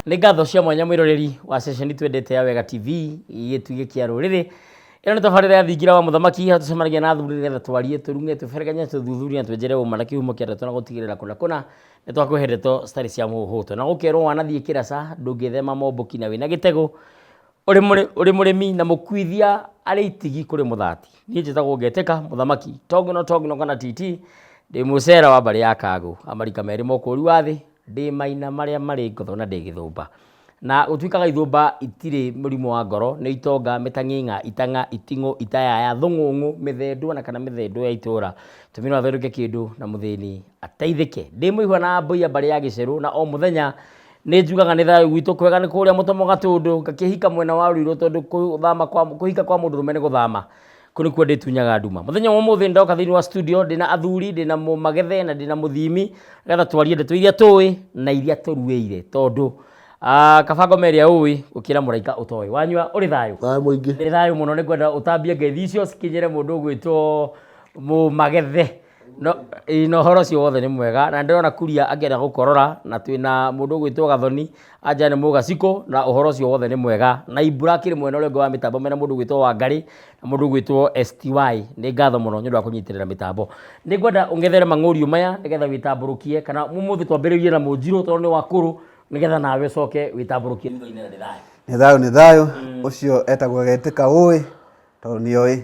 Nĩ ngatho cia mwanya mwĩroreri wa ceceni twendete ya Wega TV, gĩtugĩ kĩa rũrĩrĩ. Ĩno nĩ tabarĩra ya Thingira wa Mũthamaki, harĩa tũcemanagia na athuri nĩgetha twarie, tũrung'e, tũbereganye, tũthuthurie na twenjere ũma na kĩhumo kĩa ndeto na gũtigĩrĩra kũna kũna nĩ twakũhe ndeto citarĩ cia mũhũhũto. Na gũkerwo wanathiĩ kĩraca ndũngĩthema mombũki na wĩna gĩtegũ, ũrĩ ũrĩ mũrĩmi na mũkuithia arĩ itigi kũrĩ mũthati. Niĩ njĩtagwo Ngetĩka Mũthamaki, Tongino Tongino kana TT, ndĩ mũcera wa mbarĩ ya Kagũ, amarika merĩ ma ũkũũri wa thĩ, ndĩ maina marĩa marĩ ngotho na ndĩ gĩthũmba. Na gũtuĩkaga ithũmba itirĩ mũrimũ wa ngoro, nĩ itonga, mĩtang'ing'a, itang'a, iting'ũ, itayaya, thũng'ũng'ũ, mĩthendũ ona kana mĩthendũ ya itũra. Tũmi no athondeke kĩndũ na mũthĩni ateithĩke. Ndĩ mũihwa na mbũi ya mbarĩ ya gĩcerũ na o mũthenya nĩ njugaga nĩ thayũ gwitũ kwega nĩ kũrĩa mũtomo gatũndũ ngakĩhika mwena wa Ruiru tondũ kũthama kwa kũhika kwa mũndũrũme nĩ gũthama. Kũu nĩkuo ndĩtunyaga nduma. Mũthenya wa ũmũthĩ ndoka thĩinĩ wa studio ndĩna athuri, ndĩna mũmagethe na ndĩna mũthimi nĩgetha twarie ndeto iria tũĩ na iria tũruĩire tondũ kaba ngoma ĩrĩa ũĩ gũkĩra mũraika ũtoĩ. Wanyua ũrĩ thayũ? Thayũ mũingĩ. Ndĩ thayũ mũno nĩ ngwenda ũtambie ngeithi icio cikinyĩre mũndũ ũgwĩtwo mũmagethe. No, ĩĩ na ũhoro ũcio wothe nĩ mwega na ndĩrona kuria akĩenda gũkorora na twĩna mũndũ ũgwĩtwo Gathoni anja nĩ mũgacikũ na ũhoro ũcio wothe nĩ mwega na Ibura akĩrĩ mwena ũrĩa ũngĩ wa mĩtambo mena mũndũ ũgwĩtwo Wangarĩ na mũndũ ũgwĩtwo STY nĩ ngatho mũno nĩ ũndũ wa kũnyitĩrĩra mĩtambo. Nĩ ngwenda ũng'ethere mang'ũriũ maya nĩgetha wĩtambũrũkie kana ũmũthĩ twambĩrĩrie na mũnjirũ tondũ nĩ wakũrũ nĩgetha nawe ũcoke wĩtambũrũkie thutha-inĩ na nĩ thayũ. Nĩ thayũ nĩ thayũ, ũcio etagwo Getĩka ũĩ tondũ nĩoĩ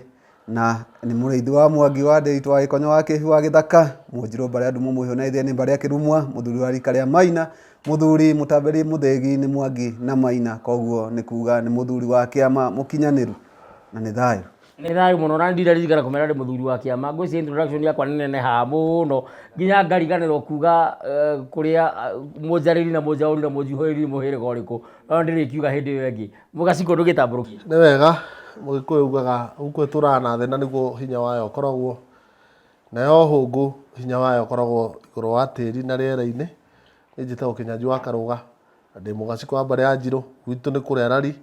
na nĩ mũrĩithi wa Mwangi wa Ndĩritũ wa Gĩkonyo wa Kĩhu wa Gĩthaka, Mũnjirũ mbarĩ ya Ndumo Mũhiũ na Ithĩni mbarĩ ya Kĩrumwa, mũthuri wa rika rĩa Maina, mũthuri mũtambĩri mũthĩgi nĩ Mwangi na Maina, koguo nĩ kuga nĩ mũthuri wa kĩama mũkinyanĩru na nĩ thayũ. Nĩ thayũ mũno na ndiraririkana kũmera ndĩ mũthuri wa kĩama ngwĩciria introduction yakwa nĩ nenehaga mũno nginya ngariganĩrwo kuga kũrĩa mũnjarĩri na mũnjaũri na mũnjuhũrĩri nĩ mũhĩrĩga ũrĩkũ no ndĩrĩkiuga hĩndĩ ĩyo ĩngĩ. Mũgacikũ ndũgĩtambũrũkie. Nĩ wega, Mũgĩkũyũ ugaga huko ĩtũraga na thĩ na nĩguo hinya wayo ũkoragwo, nayo hũngũ hinya wayo ũkoragwo igũrũ wa tĩri na rĩera-inĩ. Niĩ njĩtagwo Kĩnyanjui wa Karũga na ndĩ mũgacikũ wa mbarĩ ya Njirũ, gwitũ nĩ kũrĩa Rari,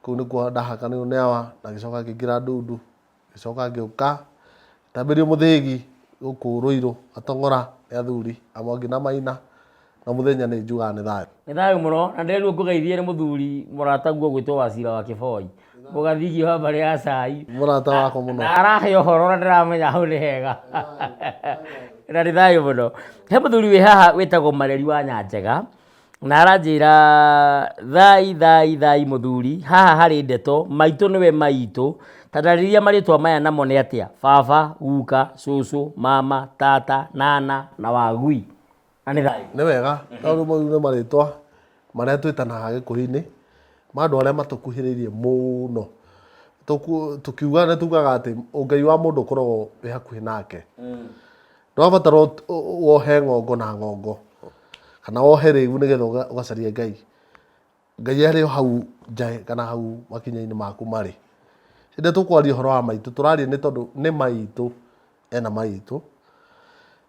kũu nĩkuo ndahakanĩirwo nĩ awa na ngĩcoka ngĩingĩra ndundu. Ngĩcoka ngĩũka ngĩtambĩrio mũthĩgi gũkũ Rũirũ Gatong'ora nĩ athuri a Mwangi na Maina, na mũthenya nĩ njugaga nĩ thayũ. Nĩ thayũ mũno na ndĩrerirwo ngũgeithie nĩ mũthuri mũrataguo ũgwĩtwo Wacira wa Kĩboi, mũgathigi wa mbarĩ ya Cai. Mũrata wakwa mũno. Na arahe ũhoro na ndĩramenya hau nĩ hega. Na nĩ thayũ mũno. He mũthuri wĩ haha wĩtagwo Mareri wa Nyanjega. Na aranjĩra thai thai thai mũthuri, haha harĩ ndeto, maitũ nĩwe maitũ, ta ndarĩria marĩtwa maya namo nĩ atĩa, baba, guka, cũcũ, mama, tata, nana na wagui. Na nĩ thayũ. Nĩ wega tondũ mau nĩ marĩtwa marĩa twĩtanaga gĩkũyũ-inĩ ma andũ arĩa matũkuhĩrĩirie mũno. Tũkiuga nĩ tugaga atĩ ũngai wa mũndũ ũkoragwo wĩ hakuhĩ nake. Ndũrabatara wohe ng'ongo na ng'ongo kana wohe rĩu nĩgetha ũgacarie Ngai. Ngai arĩ o hau nja kana hau makinya-inĩ maku marĩ. Hĩndĩ ĩrĩa tũkwaria ũhoro wa maitũ tũraria nĩ tondũ nĩ maitũ ena maitũ,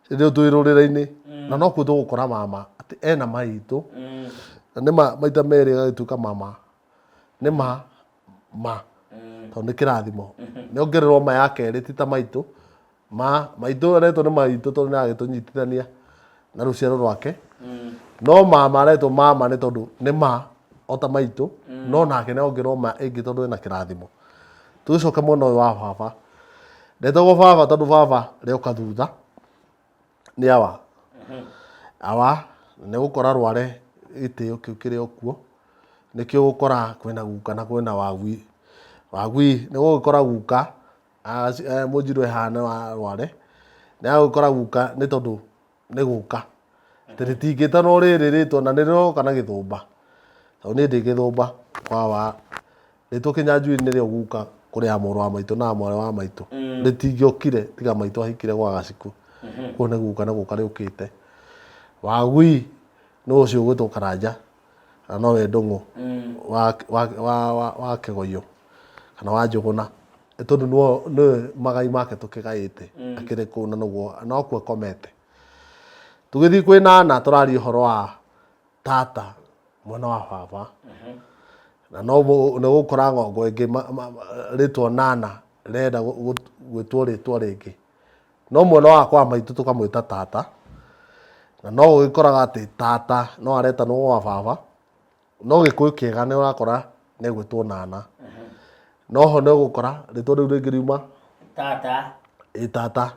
hĩndĩ ĩyo twĩ rũrĩra-inĩ na nokuo tũgũkora mama atĩ ena maitũ na nĩ ma maita merĩ ĩgagĩtuĩka mama. Nĩ ma ma tondũ nĩ kĩrathimo. Nĩongererwo ma ya kerĩ ti ta maitũ. Ma, maitũ aretwo nĩ maitũ tondũ nĩ aragĩtũnyitithania na rũciaro rwake. No mama aretwo mama nĩ tondũ nĩ ma o ta maitũ, no nake nĩ ongererwo ma ĩngĩ tondũ ena kĩrathimo. Tũgĩcoke mwena ũyũ wa baba, ndetagwo baba tondũ baba rĩoka thutha nĩ awa. Awa nĩ ũgũkora rware gĩtĩo kĩu kĩrĩ o kuo, nĩkĩo ũgũkora kwĩna guka na kwĩna wagui. Wagui nĩ ũgũgĩkora guka Mũnjirũ ehana wa Rware, nĩ agũkora guka nĩ tondũ nĩ guka. Atĩ rĩtingĩtanwo rĩrĩ rĩtwa na nĩ rĩroka na gĩthũmba. Tondũ niĩ ndĩ gĩthũmba kwa wa, rĩtwa Kĩnyanjui nĩrĩo guka kũrĩ a mũrũ wa maitũ na mwarĩ wa maitũ. Rĩtingĩokire tiga maitũ ahikire gwa Gacikũ. Koguo nĩ guka nĩ gũka rĩũkĩte. Wagui nĩ ũcio ũgwĩtwo Karanja. na nowe ndũng'ũ wa, wa, wa, wa, wa kĩgoyũ kana wa njũgũna Nĩ tondũ nĩwe magai make tũkĩgaĩte akĩrĩ kũu na nĩguo nokuo akomete. Tũgĩthiĩ kwĩ nana tũraria ũhoro wa tata mwena wa baba na no nĩ ũgũkora ng'ongo ĩngĩ rĩtwa nana rĩrenda gwĩtwo rĩtwa rĩngĩ. No mwena wa kwa maitũ tũkamwĩta tata, na no ũgĩkoraga atĩ tata no aretanwo gwa baba. No Gĩkũyũ kĩega nĩ ũrakora nĩ egwĩtwo nana. No ho nĩ ũgũkora rĩtwa rĩu rĩngĩ riuma Tata. Ĩ tata.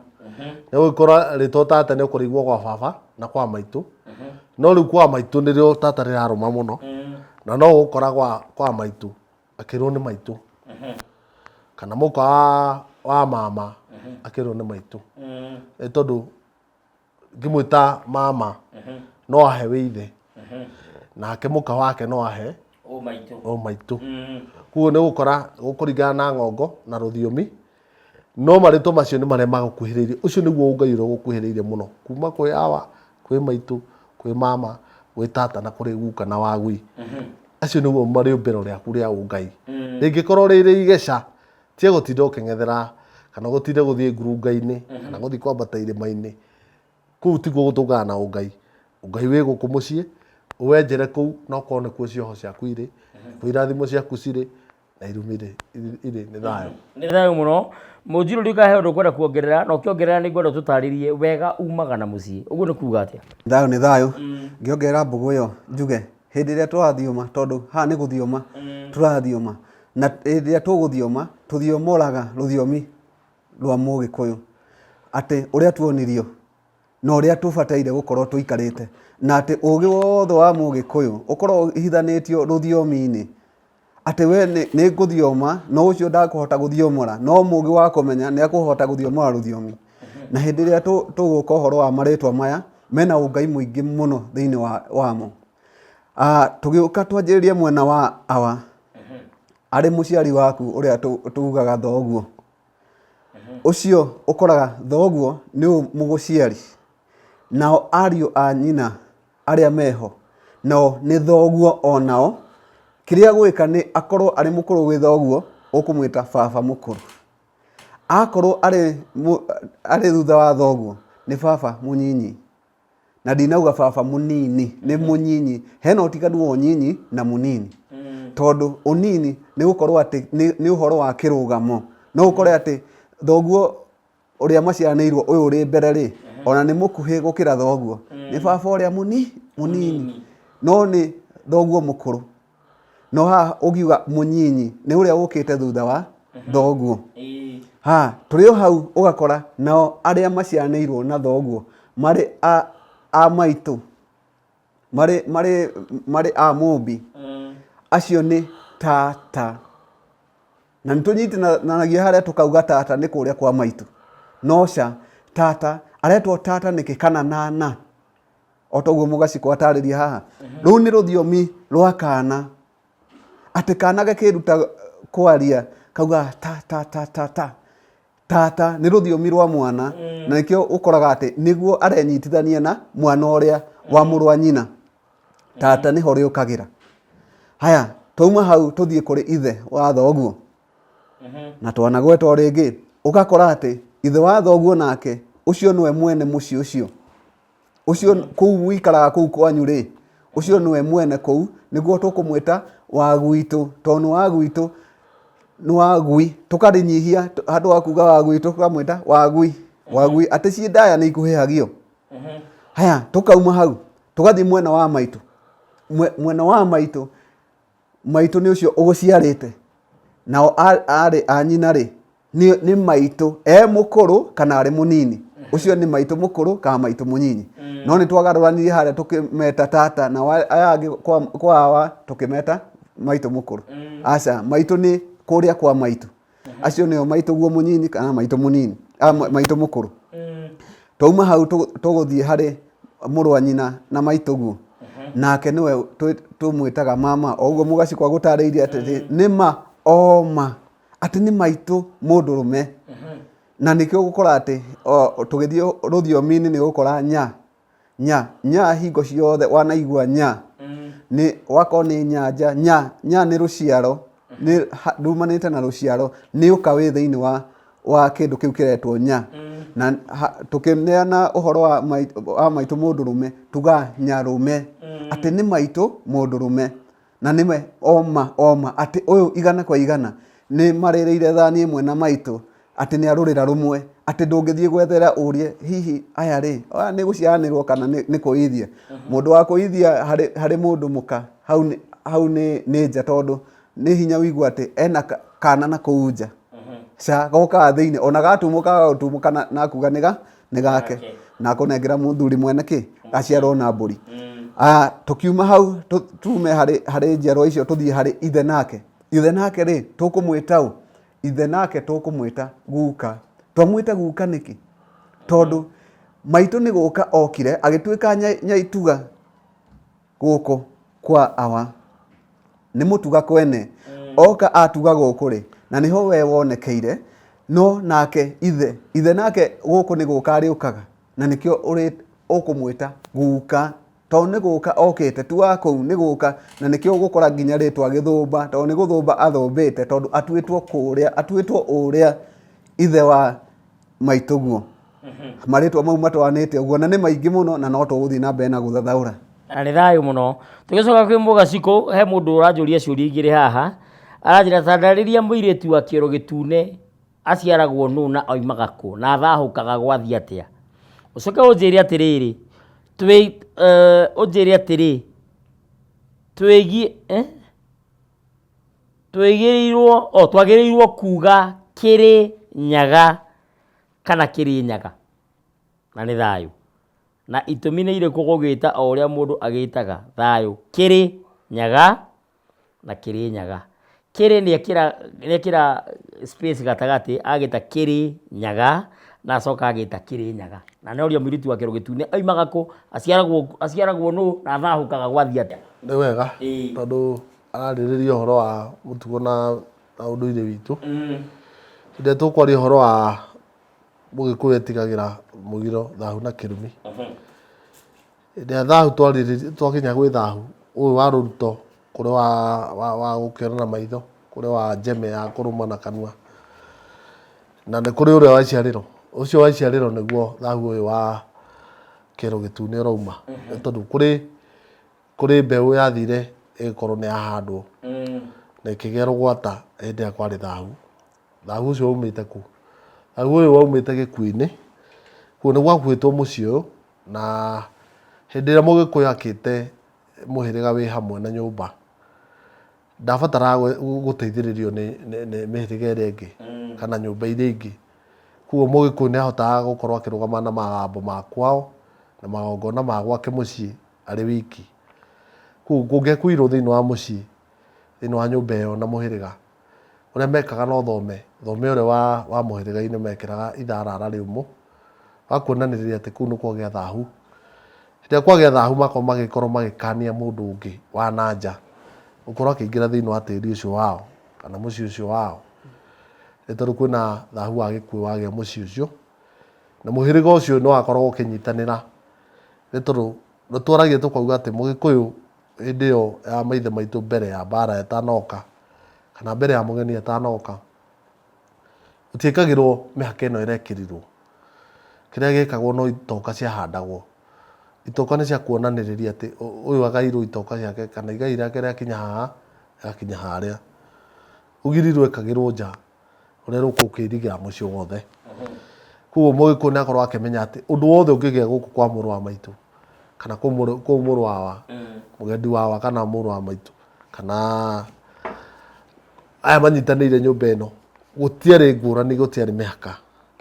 Nĩ ũgũkora rĩtwa tata nĩ ũkũrĩigua gwa baba na kwa maitũ. No rĩu kwa maitũ nĩrĩo tata rĩrarũma mũno. Na no ũgũkora gwa kwa maitũ akĩrwo nĩ maitũ. Kana mũka wa wa mama akĩrwo nĩ maitũ. Nĩ tondũ ngĩmwĩta mama no ahe wĩ ithe nake mũka wake no ahe Ũ maitũ. o maitũ. Koguo nĩ ũgũkora gũkũringana na ng'ongo na rũthiomi, no marĩtwa macio nĩ marĩa magũkuhĩrĩirie. Ũcio nĩguo ũngai ũrĩa ũgũkuhĩrĩirie mũno kuma kwĩ awa, kwĩ maitũ, kwĩ mama, gwĩ tata na kũrĩ guka na wagui. Acio nĩguo marĩũmbĩro rĩaku rĩa ũngai. Rĩngĩkorwo rĩrĩ igeca, tiga gũtinda ũkĩng'ethera kana gũtinda gũthiĩ ngurunga-inĩ kana gũthiĩ kwambata irĩma-inĩ. Kũu tikuo gũtũngana na ũngai. Ũngai wĩ gũkũ mũciĩ, ũwenjere kũu na ũkorwo nĩkuo cioho ciaku irĩ, nĩkuo irathimo ciaku cirĩ na irumi irĩ irĩ nĩ thayũ. Nĩ thayũ mũno. Mũnjirũ ndiũĩ kana he ũndũ ũkwenda kuongerera, na ũkĩongerera nĩ ngwenda ũtũtarĩrie wega umaga na mũciĩ. Ũguo nĩ kuga atĩa? Thayũ nĩ thayũ. Ngĩongerera mbũgũ ĩyo njuge hĩndĩ ĩrĩa tũrathioma tondũ haha nĩ gũthioma tũrathioma na hĩndĩ ĩrĩa tũgũthioma tũthiomoraga rũthiomi rwa mũgĩkũyũ atĩ ũrĩa tuonirio na ũrĩa tũbataire gũkorwo tũikarĩte na atĩ ũgĩ wothe wa mũgĩkũyũ ũkoragwo ũhithanĩtio rũthiomi-inĩ atĩ we nĩ ngũthioma no ũcio ndakũhota gũthiomora no mũgĩ wa kũmenya nĩ akũhota gũthiomora rũthiomi. Na hĩndĩ ĩrĩa tũgũka ũhoro wa marĩtwa maya mena ũngai mũingĩ mũno thĩinĩ wamo. Tũgĩũka twanjĩrĩrie mwena wa awa arĩ mũciari waku ũrĩa tugaga thoguo. Ũcio ũkoraga thoguo nĩ mũgũciari nao ariũ a nyina arĩa meho nao nĩ thoguo onao. Kĩrĩa agwĩka nĩ akorwo arĩ mũkũrũ gwĩ thoguo ũkũmwĩta baba mũkũrũ. Akorwo arĩ thutha wa thoguo nĩ baba mũnyinyi. Na ndinauga baba mũnini, nĩ mũnyinyi. Hena ũtiganu wa ũnyinyi na mũnini. Tondũ ũnini nĩ gũkorwo atĩ nĩ ũhoro wa kĩrũgamo. No ũkore atĩ thoguo ũrĩa maciaranĩirwo ũyũ ũrĩ mbere rĩ, ona nĩ mũkuhĩ gũkĩra thoguo. Nĩ baba ũrĩa mũnini, no nĩ thoguo mũkũrũ. No haha ũngiuga mũnyinyi nĩ ũrĩa ũkĩte thutha wa thoguo. Ha, tũrĩ o hau ũgakora nao arĩa maciaranĩirwo na thoguo marĩ a maitũ, marĩ a mũmbi, acio nĩ tata. Na nĩ tũnyitanagia harĩa tũkauga tata nĩ kũrĩa kwa maitũ. No ca, tata aretwo tata nĩkĩ kana nana? O ta ũguo Mũgacikũ atarĩria haha. Rũu nĩ rũthiomi rwa kana. Atĩ kana gakĩruta kwaria kaugaga ta ta ta ta ta. Tata nĩ rũthiomi rwa mwana na nĩkĩo ũkoraga atĩ nĩguo arenyitithania na mwana ũrĩa wa mũrũ wa nyina. Tata nĩho rĩũkagĩra. Haya, twauma hau tũthiĩ kũrĩ ithe wa thoguo. Na twanagweta o rĩngĩ, ũgakora atĩ ithe wa thoguo nake ũcio nĩwe mwene mũciĩ ũcio. Ũcio kũu ũikaraga kũu kwanyu rĩ, ũcio nĩwe mwene kũu, nĩguo tũkũmwĩta wa gwitũ, tondũ nĩ wa gwitũ, nĩ wa gwi, tũkarĩnyihia handũ ha kuga wa gwitũ tũkamwĩta wa gwi, wa gwi, atĩ ciĩ ndaya nĩ ikuhĩhagio. Haya, tũkauma hau, tũgathiĩ mwena wa maitũ. Mwena wa maitũ, maitũ nĩ ũcio ũgũciarĩte, nao arĩ a nyina rĩ, nĩ maitũ e mũkũrũ kana arĩ mũnini. Ũcio nĩ maitũ mũkũrũ kana maitũ mũnyinyi. No nĩ twagarũranirie harĩa tũkĩmeta tata, nao aya angĩ kwa awa tũkĩmeta maitũ mũkũrũ. Aca, maitũ nĩ kũrĩa kwa maitũ. Acio nĩo maitũ guo mũnyinyi kana maitũ mũnini, maitũ mũkũrũ. Twauma hau tũgũthiĩ harĩ mũrũ wa nyina na maitũ guo. Nake nĩwe tũmwĩtaga mama. O ũguo Mũgacikũ agũtarĩirie atĩ nĩ ma o ma atĩ nĩ maitũ mũndũrũme. Na nĩkĩo ũgũkora atĩ tũgĩthiĩ rũthiomi-inĩ nĩ ũgũkora nya nya nya hingo ciothe wanaigua nya nĩ wakorwo nĩ nyanja nya nya nĩ rũciaro nĩ rumanĩte na rũciaro nĩ ũka wĩ thĩinĩ wa kĩndũ kĩu kĩretwo nya. Na tũkĩneana ũhoro wa maitũ mũndũrũme tugaga nyarũme atĩ nĩ maitũ mũndũrũme. Na nĩwe oma oma atĩ ũyũ igana kwa igana nĩ marĩrĩire thani ĩmwe na maitũ atĩ nĩ arũrĩra rũmwe atĩ ndũngĩthiĩ gwethera ũrie hihi aya rĩ aya nĩ gũciaranĩrwo kana nĩ kũithia. Mũndũ wa kũithia harĩ mũndũ mũka hau hau nĩ nĩ nja tondũ nĩ hinya wĩigua atĩ ena ka- kana na kũu nja ca gokaga thĩinĩ ona gatumũka gatumũka na, na kuga nĩ ga nĩ gake Gake. na akũnengera mũthuri mwene kĩ gaciarwo na mbũri Ah, tũkiuma hau tũ- tume harĩ harĩ njiarwa icio tũthiĩ harĩ ithe nake ithe nake rĩ tũkũmwĩta ũ ithe nake tũkũmwĩta guka twamwĩta guka nĩkĩ tondũ maitũ nĩ gũka okire agĩtuĩka nya- nyaituga gũkũ kwa awa nĩ mũtuga kwene oka atuga gũkũ rĩ na nĩho we wonekeire no nake ithe ithe nake gũkũ nĩ gũka arĩũkaga na nĩkĩo ũrĩ ũkũmwĩta guka tondũ nĩ gũka okĩte tu wa kũu nĩ gũka na nĩkĩo ũgũkora nginya rĩtwa gĩthũmba tondũ nĩ gũthũmba athũmbĩte tondũ atuĩtwo kũrĩa atuĩtwo ũrĩa ithe wa maitũguo marĩtwa mau matwanĩte ũguo na nĩ maingĩ mũno na no tũgũthiĩ na mbere na gũthathaũra Na nĩ thayũ mũno. Tũgĩcoka kwĩ Mũgacikũ, he mũndũ ũranjũria ciũria igĩrĩ haha. Aranjĩra ta ndarĩria mũirĩtu wa kĩoro gĩtune aciaragwo nũ na oimaga kũ na athahũkaga gwathiĩ atĩa. Ũcoke ũnjĩre atĩrĩrĩ, twĩ ũnjĩre atĩrĩ, twĩgiĩ eh? Twĩgĩrĩirwo o twagĩrĩirwo kuga kĩrĩ nyaga kana kĩrĩ nyaga? Na nĩ thayũ. Na itũmi nĩ irĩkũ gũgĩta o ũrĩa mũndũ agĩtaga thayũ kĩrĩ nyaga na kĩrĩ nyaga? Kĩrĩ nĩ ekĩra space gatagatĩ agĩta kĩrĩ nyaga na acoka agĩta kĩrĩ nyaga. Na nĩ oria mũirĩtu wa kĩro gĩtune oimaga kũ, aciaragwo aciaragwo nũ na athahũkaga gwathiĩ atĩa? Nĩ wega tondũ ararĩrĩria ũhoro wa mũtugo na na ũndũire witũ. Hĩndĩ ĩrĩa tũkwaria ũhoro wa Mũgĩkũyũ etigagĩra mũgiro, thahu na kĩrumi. Hĩndĩ ĩrĩa thahu twarĩrĩria twakinya gwĩ thahu, ũyũ wa rũruto, kũrĩ wa wa gũkĩona na maitho, kũrĩ wa njeme ya kũrũma na kanua, na nĩ kũrĩ ũrĩa wa iciarĩro. Ũcio wa iciarĩro nĩguo thahu ũyũ wa kĩero gĩtune ũrauma. Nĩ tondũ kũrĩ kũrĩ mbeũ yathire ĩgĩkorwo nĩ yahandwo na ĩkĩgĩa rũgwata hĩndĩ ĩrĩa kwarĩ thahu. Thahu ũcio waumĩte kũ? Thahu ũyũ waumĩte gĩkuũ-inĩ, kuo nĩ gwakuĩtwo mũciĩ ũyũ, na hĩndĩ ĩrĩa mũgĩkũyũ akĩte mũhĩrĩga wĩ hamwe na nyũmba, ndabataraga gũteithĩrĩrio nĩ mĩhĩrĩga ĩrĩa ĩngĩ kana nyũmba iria ingĩ. Koguo mũgĩkũyũ nĩ ahotaga gũkorwo akĩrũgama na magambo ma kwao na magongona ma gwake mũciĩ arĩ wiki. Koguo kũngĩakuirwo thĩinĩ wa mũciĩ, thĩinĩ wa nyũmba ĩyo na mũhĩrĩga, Ũrĩa mekaga no thome, thome ũrĩa wa wa mũhĩrĩga-inĩ mekĩraga itharara rĩũmũ, wa kuonanĩrĩria atĩ kũu nĩ kwagĩa thahu. Hĩndĩ ĩrĩa kwagĩa thahu makorwo magĩkorwo magĩkania mũndũ ũngĩ wa na nja, gũkorwo akĩingĩra thĩinĩ wa tĩri ũcio wao, kana mũciĩ ũcio wao. Nĩ tondũ kwĩna thahu wa gĩkuũ wagĩa mũciĩ ũcio, na mũhĩrĩga ũcio nĩ wakoragwo ũkĩnyitanĩra, nĩ tondũ nĩ twaragia tũkauga atĩ mũgĩkũyũ hĩndĩ ĩyo ya maithe maitũ mbere ya mbara ĩtanoka, kana mbere ya mũgeni atanoka, gũtiĩkagĩrwo mĩhaka ĩno ĩrekĩrirwo. Kĩrĩa gĩkagwo no itoka ciahandagwo. Itoka nĩ cia kuonanĩrĩria atĩ ũyũ agairwo itoka ciake kana igai rĩake rĩakinya haha, rĩgakinya harĩa. Rũgiri rwekagĩrwo nja rũrĩa rũkũkĩirigĩra mũciĩ wothe. Koguo mũgĩkũyũ nĩ akorwo akĩmenya atĩ ũndũ wothe ũngĩgĩa gũkũ kwa mũrũ wa maitũ kana kũu mũrũ wa mũgendi wawa kana mũrũ wa maitũ kana aya manyitanĩire nyũmba ĩno, gũtiarĩ ngũrani gũtiarĩ mĩhaka.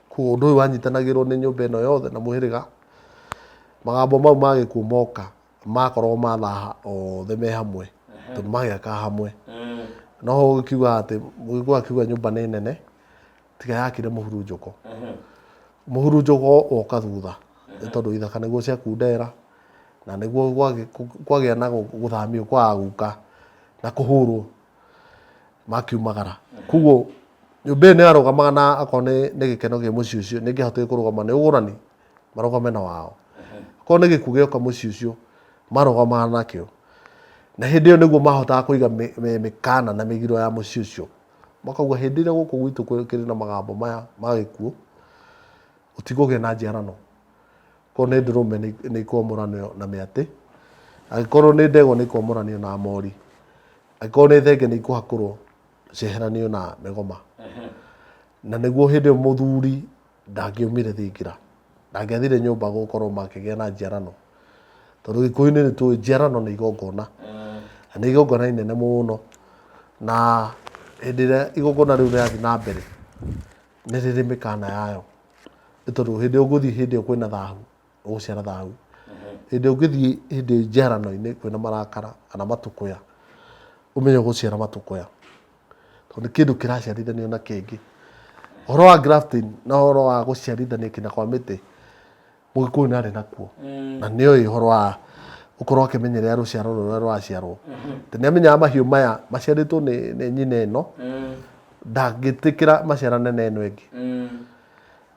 Koguo ũndũ ũyũ wanyitanagĩrwo nĩ nyũmba ĩno yothe na mũhĩrĩga, magambo mau ma gĩkuũ moka makoragwo mathaha othe me hamwe tondũ magĩakaga hamwe. No ho ũgĩkiuga atĩ mũgĩkũyũ akiuga nyũmba nĩ nene tiga yakire mũhurunjũko. Mũhurunjũko woka thutha nĩ tondũ ithaka nĩguo ciakundera na nĩguo kwagĩa na gũthamio kwa aguka na kũhũrwo makiumagara. Koguo nyũmba ĩyo nĩ yarũgamaga na akorwo nĩ gĩkeno kĩ mũciĩ ũcio nĩ ĩngĩahotire kũrũgama nĩ ũgũrani marũgame na wao. Akorwo nĩ gĩkuũ gĩoka mũciĩ ũcio marũgamaga nakĩo. Na hĩndĩ ĩyo nĩguo mahotaga kũiga mĩkana na mĩgiro ya mũciĩ ũcio. Makauga hĩndĩ ĩrĩa gũkũ gwitũ kĩrĩ na magambo maya ma gĩkuũ, gũtikũgĩa na njiarano. Korwo nĩ ndũrũme nĩ ikwamũranio na mĩatĩ, angĩkorwo nĩ ndegwa nĩ ikwamũranio na mori, angĩkorwo nĩ thenge nĩ ikũhakũrwo cieheranio na mĩgoma. Na nĩguo hĩndĩ ĩyo mũthuri ndangĩaumire thingira, ndangĩathire nyũmba gũkorwo makĩgĩa na njiarano. Tondũ gĩkũyũ-inĩ nĩ tũĩ njiarano nĩ igongona. Na nĩ igongona inene mũno, na hĩndĩ ĩrĩa igongona rĩu rĩrathiĩ na mbere, nĩ rĩrĩ mĩkana yayo. Nĩ tondũ hĩndĩ ĩyo ũgũthiĩ hĩndĩ ĩyo kwĩna thahu, ũgũciara thahu. Hĩndĩ ĩyo ũngĩthiĩ hĩndĩ ĩyo njiarano-inĩ kwĩna marakara kana matũkũya, ũmenye ũgũciara matũkũya. Tondũ nĩ kĩndũ kĩraciarithanio na kĩngĩ. Ũhoro wa grafting na ũhoro wa gũciarithania kinya kwa mĩtĩ, Mũgĩkũyũ nĩ arĩ nakuo. Na nĩ oĩ ũhoro wa gũkorwo akĩmenyerera rũciaro rũrĩa rũraciarwo. Atĩ nĩ amenyaga mahiũ maya maciarĩtwo nĩ nyina ĩno, ndangĩtĩkĩra maciarane na ĩno ĩngĩ.